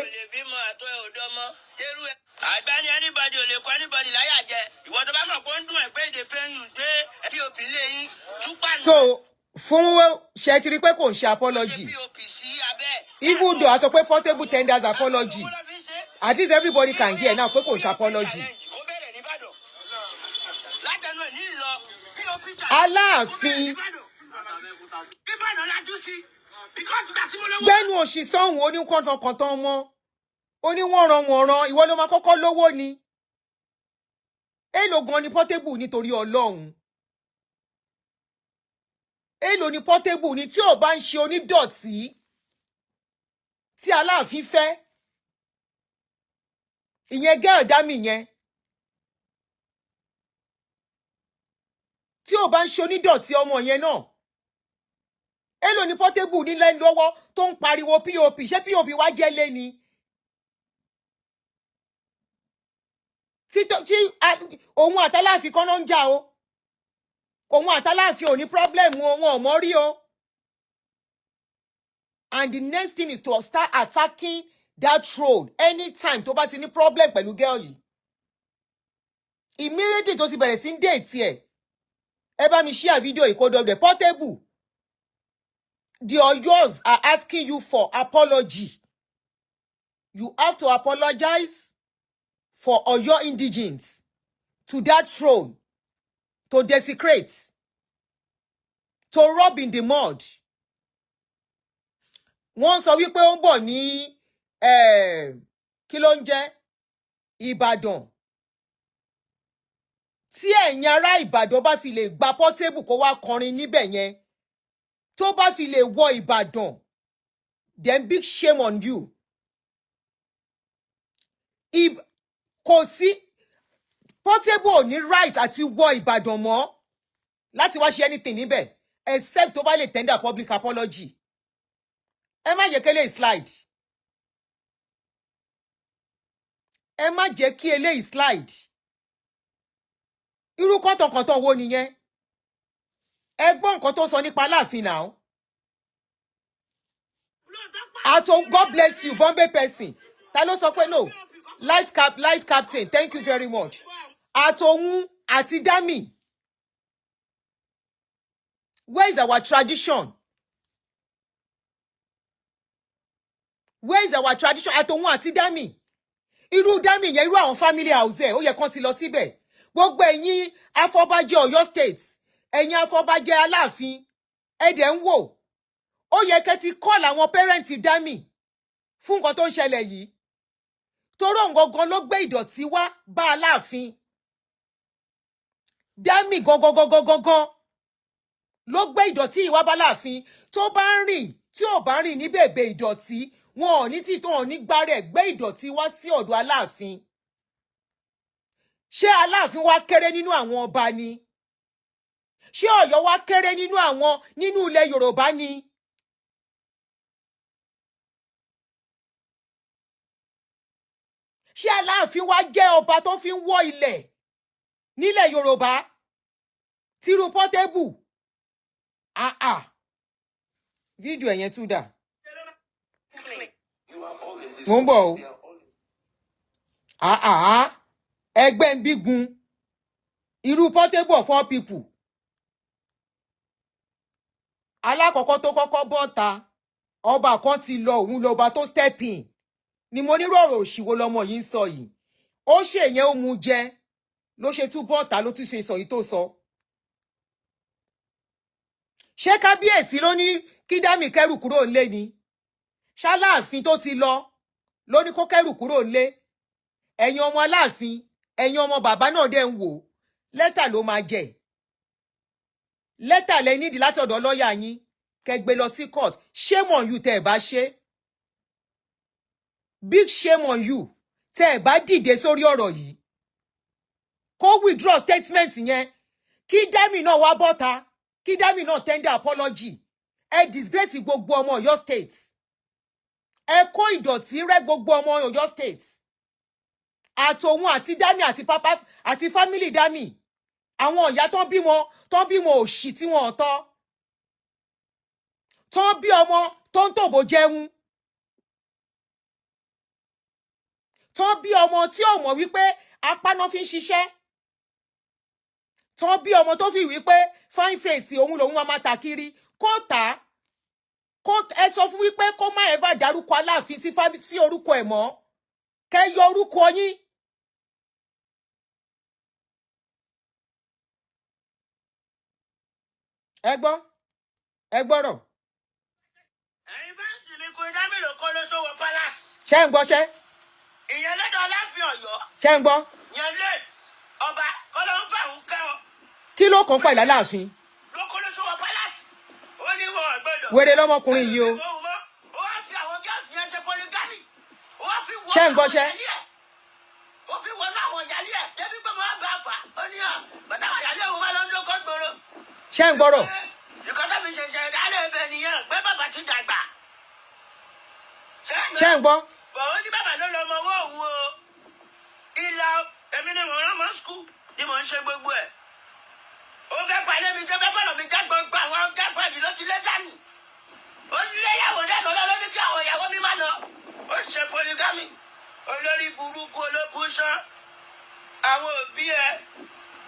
Àgbáni anybody ò lè kọ anybody láyà jẹ. Ìwọ tó bá mọ̀ pé ó ń dùn ẹ̀ pé èdè pain you gbé POP lé yín túpà. So fún ṣe ti rí pé kò ń ṣe apology, POP sí abẹ́. even though a sọ pé Portable tenders apology, at least everybody can hear now pé kò ń ṣe apology. Kó bẹ̀rẹ̀ nìbàdàn. Látẹnu ẹ̀ ní ìlọ POP challenge. Aláàfin. Kó bẹ̀rẹ̀ nìbàdàn. Ìbàdàn lajú sí because ìgbà tí mo lówó. Gbẹ́nu òṣì sọ́hùn, oníkọ̀tànkọ̀tàn ọmọ oníwọ̀nranwọ̀nran, ìwọ ló máa kọ́kọ́ lówó ni. Èèlò gan ni Portable? Nítorí Ọlọ́run, èèlò ni Portable ni tí ò bá ń ṣe onídọ̀tí tí Aláàfin fẹ́ ìyẹn gẹ́ẹ̀ dá mi yẹn, tí ò bá ń ṣe onídọ̀tí ọmọ yẹn náà, èèlò ni Portable nílẹ̀ lọ́wọ́ tó ń pariwo POP? Ṣé POP wá jẹ́ lé ni? Tí òun àtàláàfin kan ló ń jà o, òun àtàláàfin ò ní problem o, wọn ò mọ̀ rí o. And the next thing is to start attacking that throne anytime tó bá ti ní problem pẹ̀lú girl yìí. Immediately tó ti bẹ̀rẹ̀ sí ń date ẹ̀, ẹ bá mi share video yìí kó dọ̀dẹ̀. Portable, the Oyos are asking you for apology. You have to apologize for Oyo indigenes to that throne to desecrate, to rub in the mud. Wọ́n sọ wípé ó ń bọ̀ ní kí ló ń jẹ́ Ìbàdàn. Tí ẹ̀yin ará Ìbàdàn bá fi lè gba Portable kó wá kọrin níbẹ̀ yẹn, tó bá fi lè wọ Ìbàdàn, then big shame on you. Kò sí, Portable ò ní right àti wọ Ìbàdàn mọ́ láti wá ṣe anything níbẹ̀ except tó bá lè tender public apology. Ẹ má jẹ́ kí eléyìí slide, ẹ má jẹ́ kí eléyìí slide. Irú kọ́tànkọ́tàn wo nìyẹn? Ẹ gbọ́ nǹkan tó sọ nípa Aláàfin náà. Ato, God bless you. Bombay person, ta ló sọ pé no? Light cap, light captain, thank you very much. Àtòun àti Dami, where is our tradition? Where is our tradition? Àtòun àti Dami, irú Dami yẹn, irú àwọn family house ẹ̀, ó yẹ kán ti lọ síbẹ̀. Gbogbo ẹ̀yin afọbajẹ Ọ̀yọ́ State, ẹ̀yin afọbajẹ Aláàfin, ẹ dẹ̀ ń wò, ó yẹ kẹ́ ti call àwọn parent Dami fún nǹkan tó ń ṣẹlẹ̀ yìí, torí òun gangan ló gbé ìdọ̀tí wá bá Aláàfin. Dami gangan gangan gangan ló gbé ìdọ̀tí yìí wá bá Aláàfin. Tó bá ń rìn, tí ò bá rìn ní bèbè ìdọ̀tí, wọn ò ní tí tó wọn ò ní gbárẹ̀ gbé ìdọ̀tí wá sí ọ̀dọ̀ Aláàfin. Ṣé Aláàfin wá kéré nínú àwọn ọba ni? Ṣé Ọ̀yọ́ wá kéré nínú àwọn nínú ilẹ̀ Yorùbá ni? Ṣé Aláàfin wá jẹ́ ọba tó fi ń wọ́ ilẹ̀ nílẹ̀ Yorùbá tírú Portable? Ah ah, fídíò ẹ̀yẹn tún dà, mo ń bọ̀ o. Ah ah, ẹgbẹ́ ń bígun irú Portable of all people. Alákọ̀ọ́kọ́ tó kọ́kọ́ bọ́ta, ọba kan ti lọ, òun lọba tó step in ni. Mo nírò ọ̀rọ̀ òṣìwò lọmọ yìí ń sọ yìí. Ó ṣe yẹn, ó mu jẹ ló ṣe tún bọ́ta, ló tún ṣe sọ yìí tó sọ. Ṣé kábíyèsí ló ní kí Dámì kẹrù kúrò ńlé ni? Ṣáláàfin tó ti lọ ló ní kó kẹrù kúrò ńlé? Ẹ̀yin ọmọ Aláàfin, ẹ̀yin ọmọ bàbá náà dẹ̀ ń wò, lẹ́tà ló máa jẹ. Lẹ́tà lẹ nídìí láti ọ̀dọ̀ lọ́ọ̀yà yín kẹ́ gbé lọ sí court. Shame on you tẹ́ ẹ bá ṣe. Big shame on you tẹ́ ẹ bá dìde sórí ọ̀rọ̀ yìí. Kó withdraw statement yẹn, kí Dami náà wá bọ́ta, kí Dami náà tender apology. Ẹ disgrace gbogbo ọmọ Ọ̀yọ́ State, ẹ kó ìdọ̀tí rẹ́ gbogbo ọmọ Ọ̀yọ́ State. Àtòun àti Dami àti papa àti family Dami, àwọn ìyá tó ń bímọ òṣì tí wọn ò tọ́, tó ń bí ọmọ tó ń tòbò jẹun, tó ń bí ọmọ tí ò mọ̀ wípé apá náà fi ń ṣiṣẹ́, tó ń bí ọmọ tó fi wípé fine face òun lòun máa ta kiri, kó tà á, kó ẹ sọ fún wípé kó má ẹ bá dárúkọ Aláàfin sí orúkọ ẹ̀ mọ́, kẹ́ yọ orúkọ yín. Ẹ gbọ́, Ẹ gbọ́rọ̀. Ẹ̀yin bá sì ní kó dá mélòó kó ló sówó palace. Ṣé ń gbọ́ ṣẹ́? Ìyẹn lọ́dọ̀ Aláàfin Ọ̀yọ́. Ṣé ń gbọ́? Yẹn lé ọba kọ́lọ́ ń fà ń kẹ́ ọ. Kí ló kàn pẹ̀lú Aláàfin? Ló kó ló sówó palace. Ó ní wọn ò gbọ́dọ̀. Wèrè lọmọkùnrin yìí o. Ó wá fi àwọn girls yẹn ṣe polygamy. Ó wá fi wọ́n Ṣé ń gbọ́ àwọn ṣẹ́? ìyálé ẹ̀. Ó fi wọ́n láwọn ìyálé ẹ̀. Débi pé mo wá bá a fà. Ó ní à bàtà àwọn ìyálé òun máa lọ ń dókó gbòòrò. Ṣé ń gbọ́rọ̀? Ìkọ́ tó fi ṣẹ̀ṣẹ̀ ìdálé ibẹ̀ nìyẹn pé bàbá ti dàgbà. Ṣé ń gbọ́? Bọ̀ ó ní bàbá ló lọ ọmọ owó òun o. Ìlà èmi ni mò ń rán mọ́ school ni mò ń ṣe gbogbo ẹ̀. Ó fẹ́ palẹ̀ mi tó fẹ́ bọ̀lọ̀ mi já gbogbo àwọn girlfriend ló ti lé dànù. Ó lé ìyàwó dànù ọlọ́run ní kí àwọn ìyàwó mi má lọ. Ó ṣe polygamy. Olórí burúkú olóbùsàn. Àwọn òbí ẹ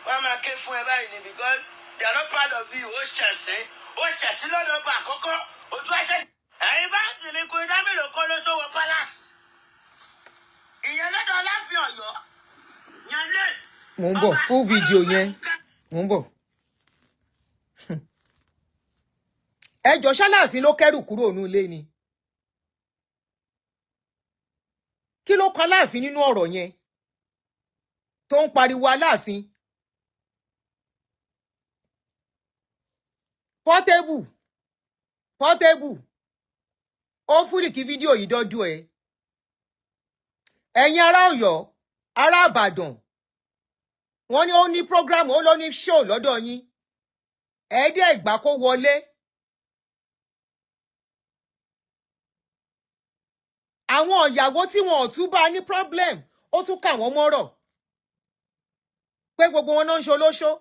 wọ́n máa ké fún ẹ báyìí ni because they are not proud of you. Ó ṣẹ̀sín. Ó ṣẹ̀sín lọ́dọ̀ ọba àkọ́kọ́. Ojú ẹsẹ̀. Ẹ̀yin bá sì ní kó dá mélòó kó ló sówó palace. Ìyẹn lọ́dọ̀ Aláàfin Ọ̀yọ́. Yẹn lé. Mò ń bọ̀, full video yẹn, mò ń bọ̀. Ẹ jọ, ṣáláàfin ló kẹ́rù kúrò ní ilé ni? Kí ló kan Aláàfin nínú ọ̀rọ̀ yẹn tó ń pariwo Aláàfin? Portable, Portable, ó fúlì kí fídíò yìí dọ́jú ẹ. Ẹ̀yin ará Ọ̀yọ́, ará Ìbàdàn, wọ́n ní ó ní program, ó lọ ní show lọ́dọ̀ yín, ẹ̀ẹ́dẹ́ ìgbà kó wọlé. Àwọn ìyàwó tí wọn ò tún bá ní problem, ó tún kà wọ́n mọ́rọ̀ pé gbogbo wọn náà ń ṣe olóṣó.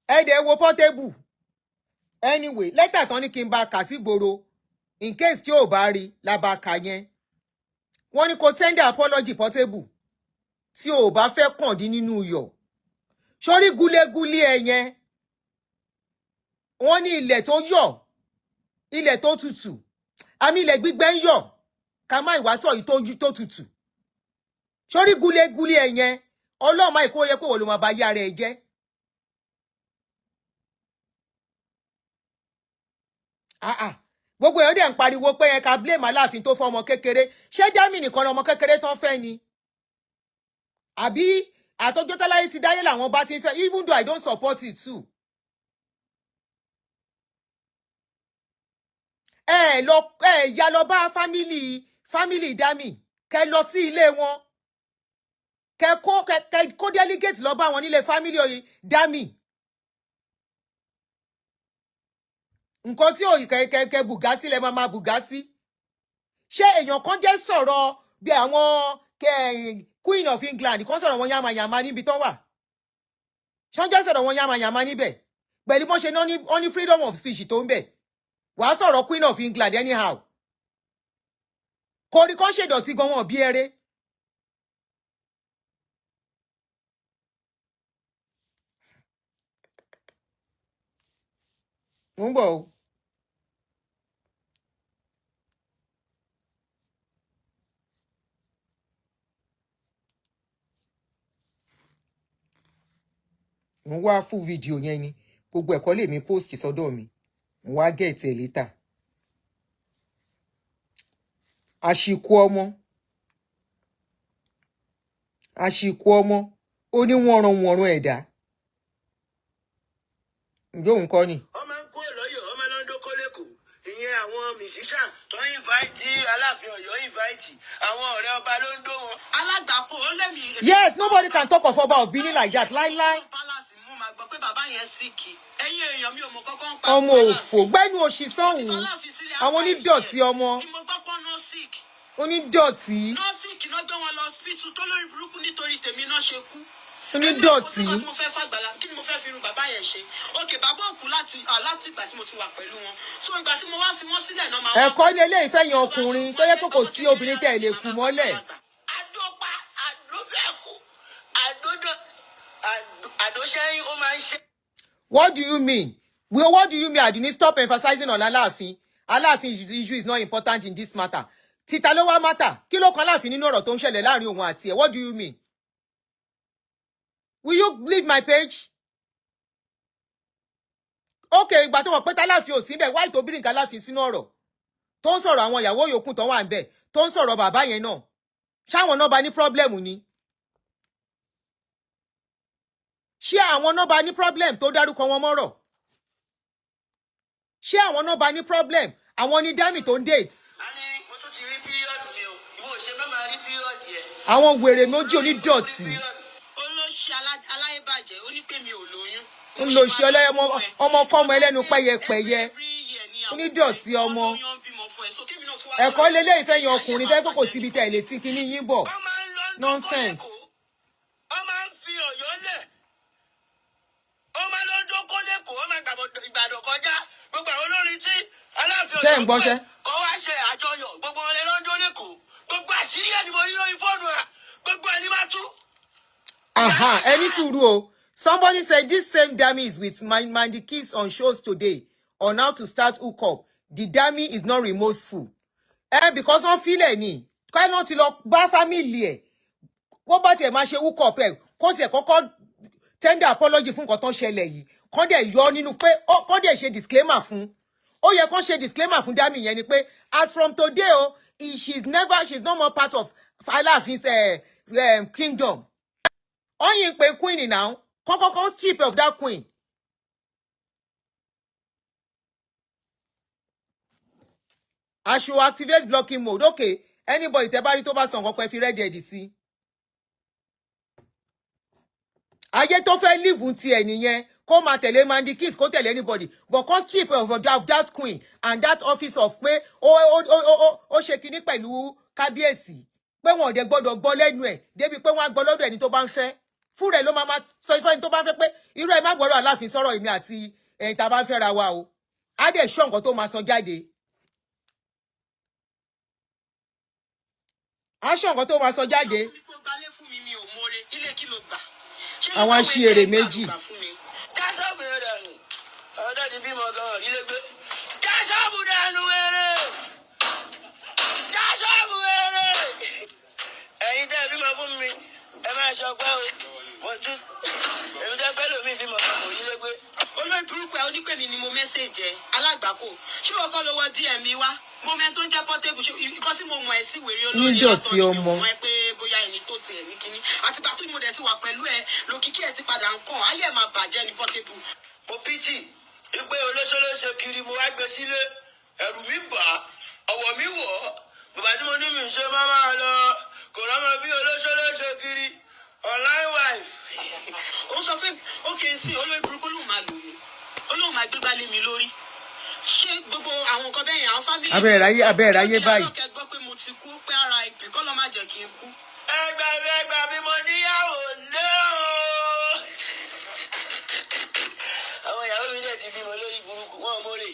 Ẹ dẹ̀ wo Portable. Anyway, lẹ́tà tán ní kí n bá kà sí gbòòrò in case tí ò bá rí la bá kà yẹn. Wọ́n ní kó tender apology, Portable, tí ò bá fẹ́ kàn dín nínú iyọ̀ sórí gúlégúlé ẹ yẹn. Wọ́n ní ilẹ̀ tó yọ̀, ilẹ̀ tó tutù, àmì ilẹ̀ gbígbẹ́ ń yọ̀, ká má ìwásọ̀ yìí tó tutù sórí gúlégúlé ẹ yẹn. Ọlọ́run máa kó yẹ kó wọ́n ló máa bá yí ara ẹ jẹ́. Ah ah, gbogbo èèyàn dẹ̀ ń pariwo pé ẹ ká blame Aláàfin tó fọ́ ọmọ kékeré. Ṣé Dami nìkan ọmọ kékeré tán fẹ́ ni? Àbí àtọjọ́ táláyé ti dáyé làwọn bá ti ń fẹ́? Even though I don't support it too. Ẹ lọ, ẹ ya lọ bá family Dami, kẹ lọ sí ilé wọn, kẹ kó delegate lọ bá wọn nílé family oyin Dami. Nǹkan tí òyìn kẹ bùgá sí lẹ máa máa bùgá sí. Ṣé èèyàn kan jẹ́ sọ̀rọ̀ bí àwọn Queen of England kan sọ̀rọ̀ wọn yamayama níbi tán wà? Ṣọ́njẹ́ sọ̀rọ̀ wọn yamayama níbẹ̀ pẹ̀lú bọ́n ṣe náà ní wọ́n ní freedom of speech tó ń bẹ̀? Wàá sọ̀rọ̀ Queen of England anyhow, kò rí kán ṣèdọ̀tí gan wọn bí eré. Mo ń bọ̀ o. Mo ń wá full video yẹn ni. Gbogbo ẹ̀kọ́ lèmi post sọ́dọ̀ mi, mo wá get ẹ̀ later. Àṣìkò ọmọ, àṣìkò ọmọ, ó ní wọ́nranwọ̀nran ẹ̀dá. Ǹjẹ́ òun kọ́ ni? Wọ́n máa ń kó lọ́yọ̀, wọ́n máa ń dókó lẹ́kọ̀ọ́. Ìyẹn àwọn musician tó ń invite Aláàfin Ọ̀yọ́, invite àwọn ọ̀rẹ́ ọba ló ń dó wọn. Alágbàkó ó lẹ́mìí. Yes, nobody can talk of Ọba of Benin like that láíláí. Palace mú máa gbọ́ pé bàbá yẹn sick. Ẹ̀yin èèyàn, mi ò mọ kọ́kọ́ ń pa Ọmọ palace. òfò, gbẹ́nu òṣì sọ́hùn. Aláàfin sílẹ̀. Àwọn onídọ̀tí ọmọ. Ni mo gbọ́ pọ́n náà sick. Onídọ̀tí. Náà sick náà gbé wọn lọ hospital tó lórí burúkú nítorí tèmi náà ṣe kú. Onídọ̀tí. Èmi ò mọ̀ sí nǹkan tí mo fẹ́ fàgbàlá, kí ni mo fẹ́ fi irun bàbá yẹn ṣe? Òkè bàbá òkú láti ìgbà tí mo ti wà pẹ̀lú wọn, so ìgbà tí mo wá fi wọ́n sílẹ̀ náà máa wá. Ẹ̀kọ́ ní eléyìí fẹ́ yan ọkùnrin tó yẹ pé kò sí obìnrin tẹ́ ẹ lè kù mọ́lẹ̀. Àdópa àdófẹ́kù àdódó àdóṣẹ́yìn ó máa ń ṣe. What do you mean? Well, what do you mean, Aduni? Stop emphasizing on Aláàfin. Aláàfin issue is not important in this matter. Títa ló wá matter? Kí ló kan Aláàfin nínú ọ̀rọ̀ tó ń ṣẹlẹ̀ láàrin òun àti ẹ̀? What do you mean? Will you leave my page? Ok, ìgbà tó mọ̀ pé tÁláàfin ò sí bẹ̀, wáì tó bírìn kÁláàfin sínú ọ̀rọ̀ tó ń sọ̀rọ̀, àwọn ìyàwó yòókù tó wà ń bẹ̀ tó ń sọ̀rọ̀ bàbá yẹn náà, ṣáwọn náà bá ní problem ni? Ṣé àwọn náà bá ní problem tó dárúkọ wọn mọ́rọ̀? Ṣé àwọn náà bá ní problem? Àwọn ní Dami tó ń date. A ní mo tún ti rí period mi o. Ìwọ ò ṣe má máa rí period yẹn. Àwọn wèrè méjì onídọ̀tí. Olóṣì aláyébàjẹ́, ó ní pé mi ò lóyún. Ń lo ṣe ọlẹ́yẹmọ ọmọ kọ́mọ ẹlẹ́nu pẹ́yẹpẹ́yẹ, onídọ̀tí ọmọ. Ẹ̀kọ́ lélẹ́ ìfẹ́ yan ọkùnrin tẹ́ pé kò síbi tẹ́ ẹ̀ lè tí kíní yín bọ̀. Wọ́n máa ń lọ ń Nonsense. Wọ́n máa ń fi Ọ̀yọ́ lẹ̀. Ó máa lọ jókòó lẹ́kọ̀ọ́, ó máa gbàbọ̀ Ìbàdàn kọjá. Gbogbo àwọn olórin tí Aláàfin Ṣé ń gbọ́ṣẹ́? kọ́ wá ṣe àjọyọ̀. Gbogbo wọn lè lọ́jọ́ lẹ́kọ̀ọ́. Gbogbo àṣírí ẹ̀ ni mo rí lórí fóònù ẹ̀. Gbogbo ẹ̀ ni máa tú. Aha, ẹni sùúrù o. Somebody said this same Dami is with Mandy Kiss on shows today on how to start hookup. The Dami is not remorseful. Eh, because wọ́n filẹ̀ ni. Káyọ̀ ti lọ bá family ẹ̀. Kó bá tiẹ̀ máa ṣe hookup ẹ̀, kó tiẹ̀ kọ́kọ́ tender apology fún nǹkan tó ń ṣẹlẹ̀ yìí. Kán dẹ̀ yọ nínú pé kán dẹ̀ ṣe disclaimer fún. Ó yẹ kán ṣe disclaimer fún Dami yẹn ni pé as from today o, she's no more part of Aláàfin's kingdom. Oyin pé queen now. Kọ́kọ́kọ́ strip of that queen. I should activate blocking mode. Okay, anybody tẹ́ bá rí tó bá sọ nǹkan kan, ẹ fi red head sí. Ayé tó fẹ́ live ti ẹ̀ nìyẹn, kó máa tẹ̀lé Mandy Kiss, kó tẹ̀lé anybody, but kó strip of that queen and that office of pé ó ṣe kinní pẹ̀lú kábíyèsí, pé wọn ò dẹ̀ gbọ́dọ̀ gbọ́ lẹ́nu ẹ̀ débi pé wọ́n á gbọ́ lọ́dọ̀ ẹni tó bá ń fẹ́. Fún rẹ̀ ló máa máa sọ ifá ẹni tó bá ń fẹ́ pé irú ẹ̀ má gbọ́rọ̀ Aláàfin sọ̀rọ̀ èmi àti ẹ̀yin tá a bá ń fẹ́ra wa o. Á dẹ̀ ṣọ́ nǹkan tó máa sọ jáde. Á ṣọ́ nǹkan tó máa sọ jáde. Gbalé fún mi, mi ò mọ̀re ilé kí ló gbà. Ṣé Àwọn nípa aṣièrè ilé ìgbà ló méjì. gbà fún mi? Já ṣọ́ọ̀bù yẹn dànù. Àwọn tó ti bímọ gan-an rí lé gbé. Já ṣọ́ọ̀bù dànù wèrè. Já ṣọ́ọ̀bù wèrè. Ẹ̀yin tẹ́ ẹ bímọ fún mi, ẹ máa ṣọpẹ́ o. Mo tún èmi tẹ́ pẹ́ lómi bímọ kan kò rí lé gbé. Olórí burúkú ẹ, onípè mi ni mo message ẹ alágbàkó. Ṣé o kọ́ ló wọ DM mi wá? Mo mẹ tó ń jẹ́ Portable. Ṣé nǹkan tí mo mọ̀ ẹ́ sí wèrè olórí Nídọ̀tí lásán ni mi ò ọmọ. mọ̀ ẹ́ pé bóyá ẹni tó tiẹ̀ ní kinní. Àtìgbà tí mo dẹ̀ ti wà pẹ̀lú ẹ, lòkìkí ẹ ti padà ń kàn. Ayé ẹ̀ máa bàjẹ́ ní Portable. Mo pìtì wípé olóṣèlóṣe kiri, mo wá gbé sílé, ẹ̀rù mi bà á, ọ̀wọ̀ mi wọ̀ ọ́. Bàbá tí mo ní mi ṣe máa máa lọ kò rọ́mọ bí olóṣèlóṣe kiri online wife. Ó sọ fún mi ó kì í sìn olórí burúkú, lóun máa lò mí, olóun máa gbégbá lé mi lórí. Ṣé gbogbo àwọn nǹkan bẹ́ẹ̀ yẹn, àwọn family. Abẹ́rẹ́ ráyé, abẹ́rẹ́ ráyé báyìí. Kí ọlọ́kẹ́ gbọ́ pé mo ti kú, pé ara ìpè kọ́ ló má jẹ́ kí n kú. Ẹgbà mi, ẹgbà mi, mo níyàwó lé o. Àwọn ìyàwó mi dẹ̀ ti bímọ lórí burúkú wọn mórè.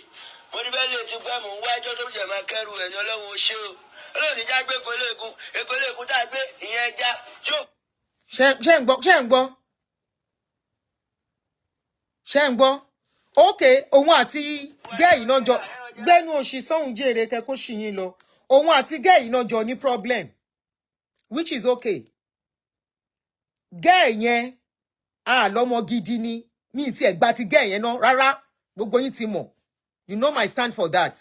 Mo ní bẹ́ẹ̀ lè ti gbá, mò ń wájọ́ tó jẹ̀ máa kẹ́rù ẹ̀ ní. Ọlọ́run ó ṣe o. Ọlọ́run níjà gbé epo eléegun tá a gbé ìyẹn ẹja tí ó Ṣé ń gbọ́? Ṣé ń gbọ́? Ṣé ń gbọ́? Ok, òun àti girl náà jọ gbẹ́nu òṣì sọ́hún jèrè kẹ kó ṣì yín lọ. Òun àti girl náà jọ ní problem, which is okay. Girl yẹn a lọ́mọ gidi ni. Mi ti ẹ̀ gba ti girl yẹn náà rárá. Gbogbo yín ti mọ̀, you know my stand for that.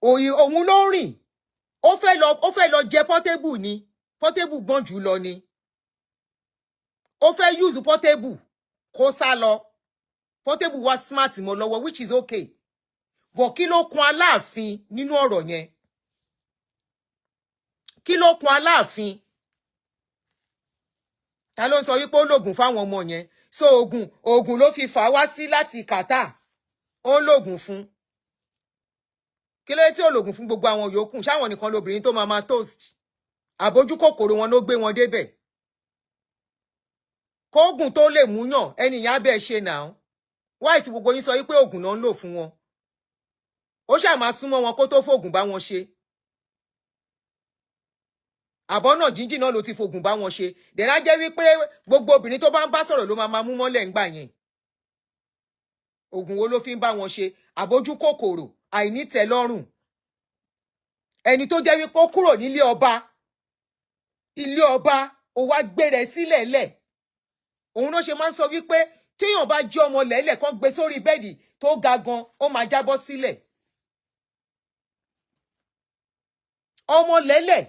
Òyìn òun ló rìn, ó fẹ́ lọ jẹ Portable ni. Portable gbọ́n jù lọ ni. Ó fẹ́ use Portable kó sá lọ. Portable wá smart mọ́ lọ́wọ́, which is okay, but kí ló kun Aláàfin nínú ọ̀rọ̀ yẹn? Kí ló kun Aláàfin? Ta ló ń sọ wípé ó lògùn fáwọn ọmọ yẹn? So oògùn ló fi fà wá sí láti Qatar. Ó ń lògùn fún kí ló dé tí ò lògùn fún gbogbo àwọn yòókù? Ṣáwọn nìkan lobìnrin tó máa máa toast? Àbójú kòkòrò wọn ló gbé wọn débẹ̀. Kóògùn tó lè múyàn ẹni ìyá bẹ́ẹ̀ ṣe nà. Wáì tí gbogbo yín sọ wípé oògùn náà ń lò fún wọn, ó ṣáà máa súnmọ́ wọn kó tó fògùn bá wọn ṣe. Àbọ̀nà jíjìn náà ló ti fògùn bá wọn ṣe. Dẹ̀rẹ́ á jẹ́ wípé gbogbo obìnrin tó bá ń bá sọ̀rọ̀ ló máa máa mú mọ́lẹ̀ ńgbà yẹn. Oògùn wo ló fi ń bá wọn ṣe? Àbójú kòkòrò, àìnítẹ́lọ́rùn. Ẹni tó jẹ́ wípé ó kúrò nílé ọba, ilé ọba, ó wá gbére sílẹ̀ lẹ̀. Òun náà ṣe máa ń sọ wípé Téèyàn bá jẹ́ ọmọ lẹ́lẹ̀ kan gbé sórí bed tó ga gan, ó máa jábọ́ sílẹ̀. Ọmọ lẹ́lẹ̀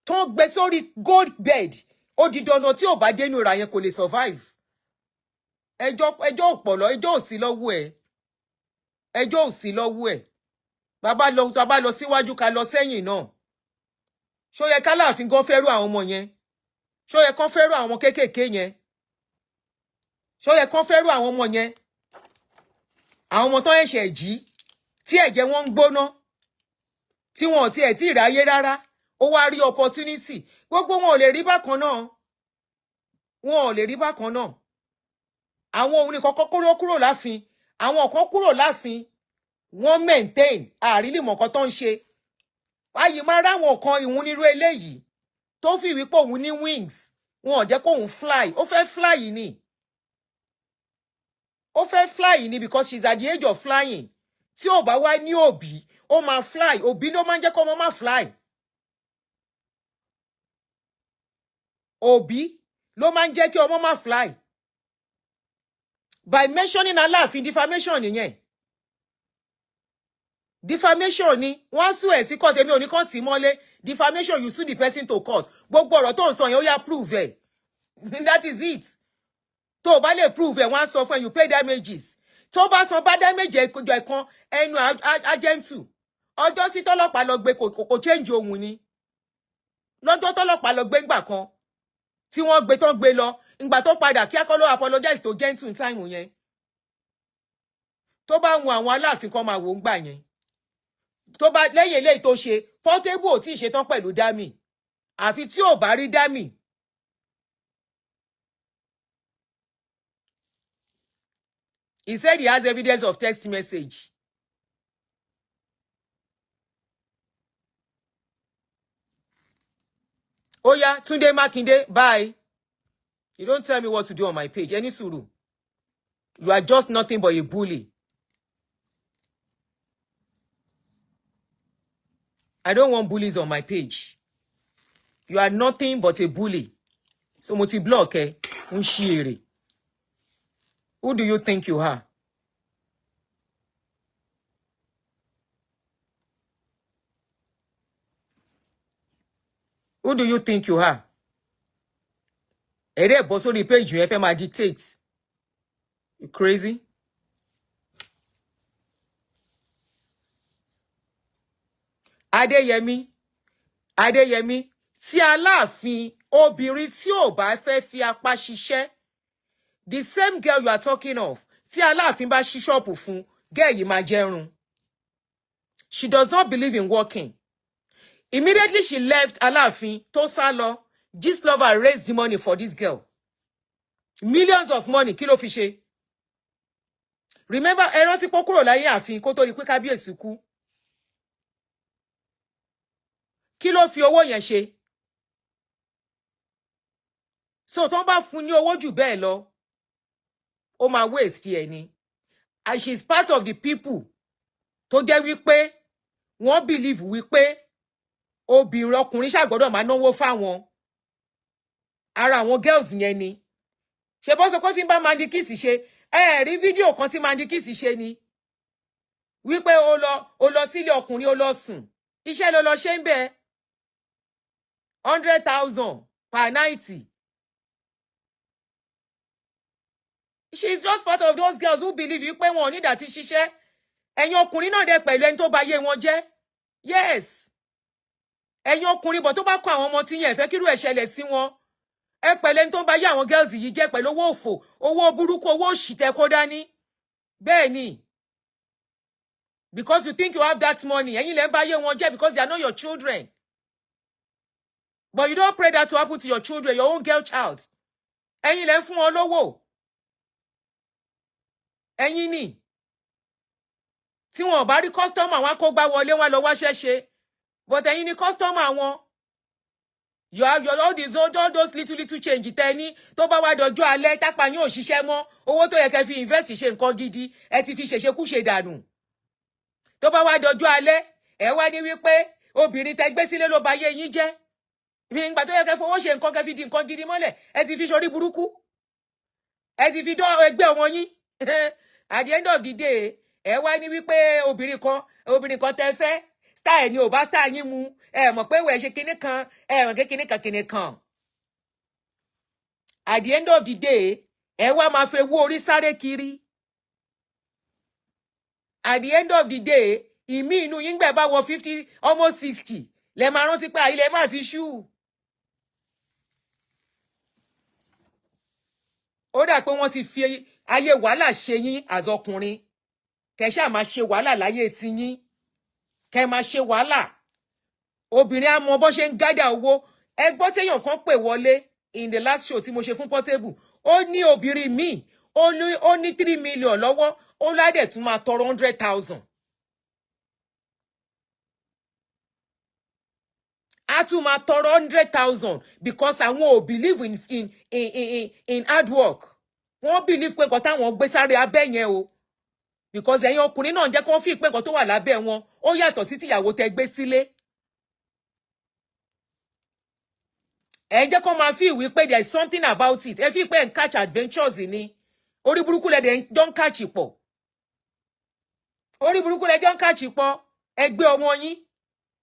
tó gbé sórí gold bed, ó di dandan, tí ò bá dénú ra yẹn, kò lè survive. Ẹjọ́, ẹjọ́ òpọ̀lọ́, ẹjọ́ ò sí lọ́wọ́ ẹ̀, ẹjọ́ ò sí lọ́wọ́ ẹ̀. Bàbá lọ, bàbá lọ síwájú, ká lọ sẹ́yìn náà. Ṣó yẹ káláàfin gan fẹ́rù àwọn ọmọ yẹn? Ṣó yẹ kán fẹ́rù àwọn kéékèèké yẹn? Ṣó yẹ kán fẹ́rù àwọn ọmọ yẹn, àwọn ọmọ tó ẹ̀ṣẹ̀ jí, tí ẹ̀jẹ̀ wọn ń gbóná, tí wọn ò tiẹ̀ tí ì ráyé rárá? Ó wá rí opportunity. Gbogbo wọn ò lè rí bákan náà, wọn ò lè rí bákan náà. Àwọn òun nìkan kọ́kọ́ kúrò kúrò láàfin, àwọn kan kúrò láàfin, wọ́n maintain àrílìmọ̀ kan tó ń ṣe báyìí. Máa ráwọn kan ìhun nírú eléyìí tó fi wípé òun ní wings, wọn ò jẹ́ kóun fly. Ó fẹ́ fly ni, ó fẹ́ fly ni, because she's at the age of flying. Tí ò bá wá ní òbí, ó máa fly. Òbí ló máa ń jẹ́ kó ọmọ máa fly. Òbí ló máa ń jẹ́ kí ọmọ máa fly. By mentioning Aláàfin, defamation nìyẹn, defamation ni. Wọ́n sue ẹ̀ sí court. Èmi ò ní kàn tì í mọ́lé. Defamation, you sue the person to court. Gbogbo ọ̀rọ̀ tó ń sọ yẹn, ó yá, prove ẹ̀. That is it. Tó o bá lè prove ẹ̀, wọ́n á sọ fún ẹ, you pay damages. Tó bá san bá damage ẹ̀kan ẹnu agentù ọjọ́ sí tọ́lọ́pàá lọ gbé, kò change ohun ni. Lọ́jọ́ tọ́lọ́pàá lọ gbé ńgbà kan tí wọ́n gbé tán, gbé lọ, ìgbà tó padà kí akọ́ ló apologize tó gentle in time yẹn. Tó bá ń àwọn Aláàfin kan máa wò ń gbà yẹn, tó bá lẹ́yìn eléyìí tó ṣe, Portable ò tí ì ṣetán pẹ̀lú Dami, àfi tí ò bá rí Dami. He said he has evidence of text message. Ó yá, Túndé Mákindé, bye. You don't tell me what to do on my page. Any sùúrù. You are just nothing but a bully. I don't want bullies on my page. You are nothing but a bully. So mo ti block ẹ, ń ṣí èrè. Who do you think you are? Who do you think you are? Ẹ̀rẹ́ bọ́ sórí page yẹn, fẹ́ máa dictate. You crazy? Adéyẹmí, Adéyẹmí, tí Aláàfin, obìnrin tí ò bá fẹ́ fi apá ṣiṣẹ́, the same girl you are talking of, tí Aláàfin bá ṣí shop fún girl yìí, máa jẹrun. She does not believe in working. Immediately she left Aláàfin tó sá lọ, Gistlover raised the money for this girl, millions of money. Kí ló fi ṣe? Remember, ẹ rántí pé ó kúrò láyé ààfin kó tó di pé kábíyèsí kú. Kí ló fi owó yẹn ṣe? So tó ń bá fún ní owó jù bẹ́ẹ̀ lọ, ó máa waste ẹ̀ ni. And she is part of the people tó jẹ́ wípé wọ́n believe wípé obìnrin, ọkùnrin ṣàgbọ́dọ̀ máa náwó fáwọn. Ara àwọn girls yẹn ni. Ṣe bọ́ sọ pé tí ń bá Mandy Kiss ṣe, ẹ rí fídíò kan tí Mandy Kiss ṣe ni wípé ó lọ sílé ọkùnrin, ó lọ sùn, iṣẹ́ ló lọ ṣe ń bẹ̀, 100,000 per night. She is just part of those girls who believe wípé wọn ò ní ìdá tí ṣiṣẹ́. Ẹ̀yin ọkùnrin náà dẹ̀ pẹ̀lú ẹni tó bà yé wọn jẹ́. Yes, ẹ̀yin ọkùnrin bọ̀ tó bá kọ àwọn ọmọ tí yẹn fẹ́ kírú ẹ̀ ṣẹlẹ̀ sí wọn, ẹ pẹ̀lú ẹni tó ń bá yé àwọn girls yìí jẹ́ pẹ̀lú owó òfò, owó burúkú, owó òṣì tẹ́ kó dání. Bẹ́ẹ̀ ni, because you think you have that money, ẹ̀yin lẹ́ ń bá yé wọn jẹ́, because they are not your children. But you don't pray that to happen to your children, your own girl child. Ẹ̀yin lẹ́ ń fún wọn lówó. Ẹ̀yin ni tí wọn ò bá rí customer, wọn kó gbá wọlé, wọn lọ wáṣẹ́ ṣe, but ẹ̀yin ni customer wọn. You have your all those little little change tẹ ní. Tó bá wá dọjọ́ alẹ́, tápá yín ò ṣiṣẹ́ mọ́, owó tó yẹ kẹ́ fi invest ṣe nǹkan gidi, ẹ ti fi ṣèṣekúṣe dànù. Tó bá wá dọjọ́ alẹ́, ẹ wá ní wípé obìnrin tẹ gbé sílé ló ba yé yín jẹ́. Ìgbà tó yẹ kẹ́ fowó ṣe nǹkan, kẹ́ fi di nǹkan gidi mọ́lẹ̀, ẹ ti fi ṣorí burúkú. Ẹ ti fi dán ẹgbẹ́ ọmọ yín. At the end of the day, ẹ wá ní wípé obìnrin kan tẹ fẹ́, style ni ò bá style yín mu. Ẹ mọ̀ pé wẹ̀ ṣe kinní kan, ẹ mọ̀ pé kinní kan kinní kan. At the end of the day, ẹ wá máa fẹ́ wó orí sáré kiri. At the end of the day, ìmí inú yín gbẹ̀ bá wọ 50, almost 60, lẹ máa rántí pé ilẹ̀ má ti ṣú. Ó dà pé wọ́n ti fi ayé wàhálà ṣe yín as ọkùnrin. Kẹ ṣáà máa ṣe wàhálà láyé tiyín, kẹ máa ṣe wàhálà. Obìnrin á mọ bó ṣe ń gather owó. Ẹ gbọ́ téèyàn kan pè wọlé in the last show tí mo ṣe fún Portable, ó ní obìnrin míì, ó ní 3 million lọ́wọ́, ó ládẹ̀ tún máa tọrọ 100,000. Á tún máa tọrọ 100,000 because àwọn ò believe in hard work. Wọ́n believe pé nǹkan táwọn gbé sáré abẹ́ yẹn o, because ẹ̀yin ọkùnrin náà ń jẹ́ kó fi pé nǹkan tó wà lábẹ́ wọn ó yàtọ̀ sí tìyàwó tẹ gbé sílé. Ẹ jẹ́ kó máa feel wípé there is something about it. Ẹ fi pé ẹ̀ ń catch adventures ni. Orí burúkú lẹ dẹ̀ jọ ń catch pọ̀. Orí burúkú lẹ jọ ń catch pọ̀. Ẹ gbé ọmọ yín,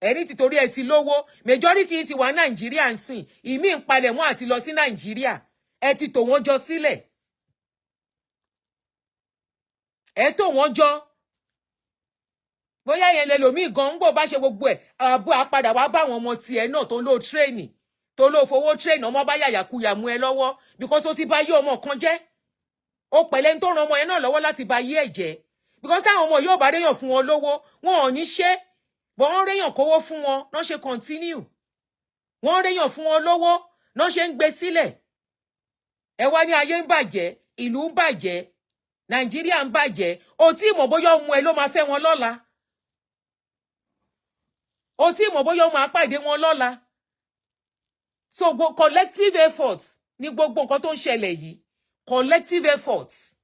ẹ ní tìtorí ẹ ti lówó. Majority ti wà Nàìjíríà ń sìn, ìmí ń palẹ̀ mọ́ àti lọ sí Nàìjíríà. Ẹ ti tò wọ́n jọ sílẹ̀, ẹ tò wọ́n jọ. Bóyá yẹn lẹlòmíì gan ń gbọ́ bá ṣe gbogbo ẹ̀ àbú àpadà wá bá àwọn ọmọ tiẹ̀ náà tó ń lo train, tó ló fowó train ọmọ bá yàyàkuyà mú ẹ lọ́wọ́, because ó ti bá yé ọmọ kan jẹ́. Ó pẹ̀lẹ́ ń tó ran ọmọ yẹn náà lọ́wọ́ láti bá yé ẹ̀ jẹ́, because táwọn ọmọ yóò bá réyàn fún wọn lówó, wọn ò ní ṣe bọ́. Wọ́n réyàn kówó fún wọn náà ṣe continue. Wọ́n réyàn fún wọn lówó náà ṣe ń gbé sílẹ̀. Ẹ wá ní ayé ń bàjẹ́, ìlú ń bàjẹ́, Nàìjíríà ń bàjẹ́. O tí mọ̀ bóyá ọmọ ẹ ló máa fẹ́ wọn lọ́la, o tí mọ̀ bóyá ọmọ àpàdé wọn lọ́la. So collective efforts ní gbogbo nǹkan tó ń ṣẹlẹ̀ yìí, collective efforts.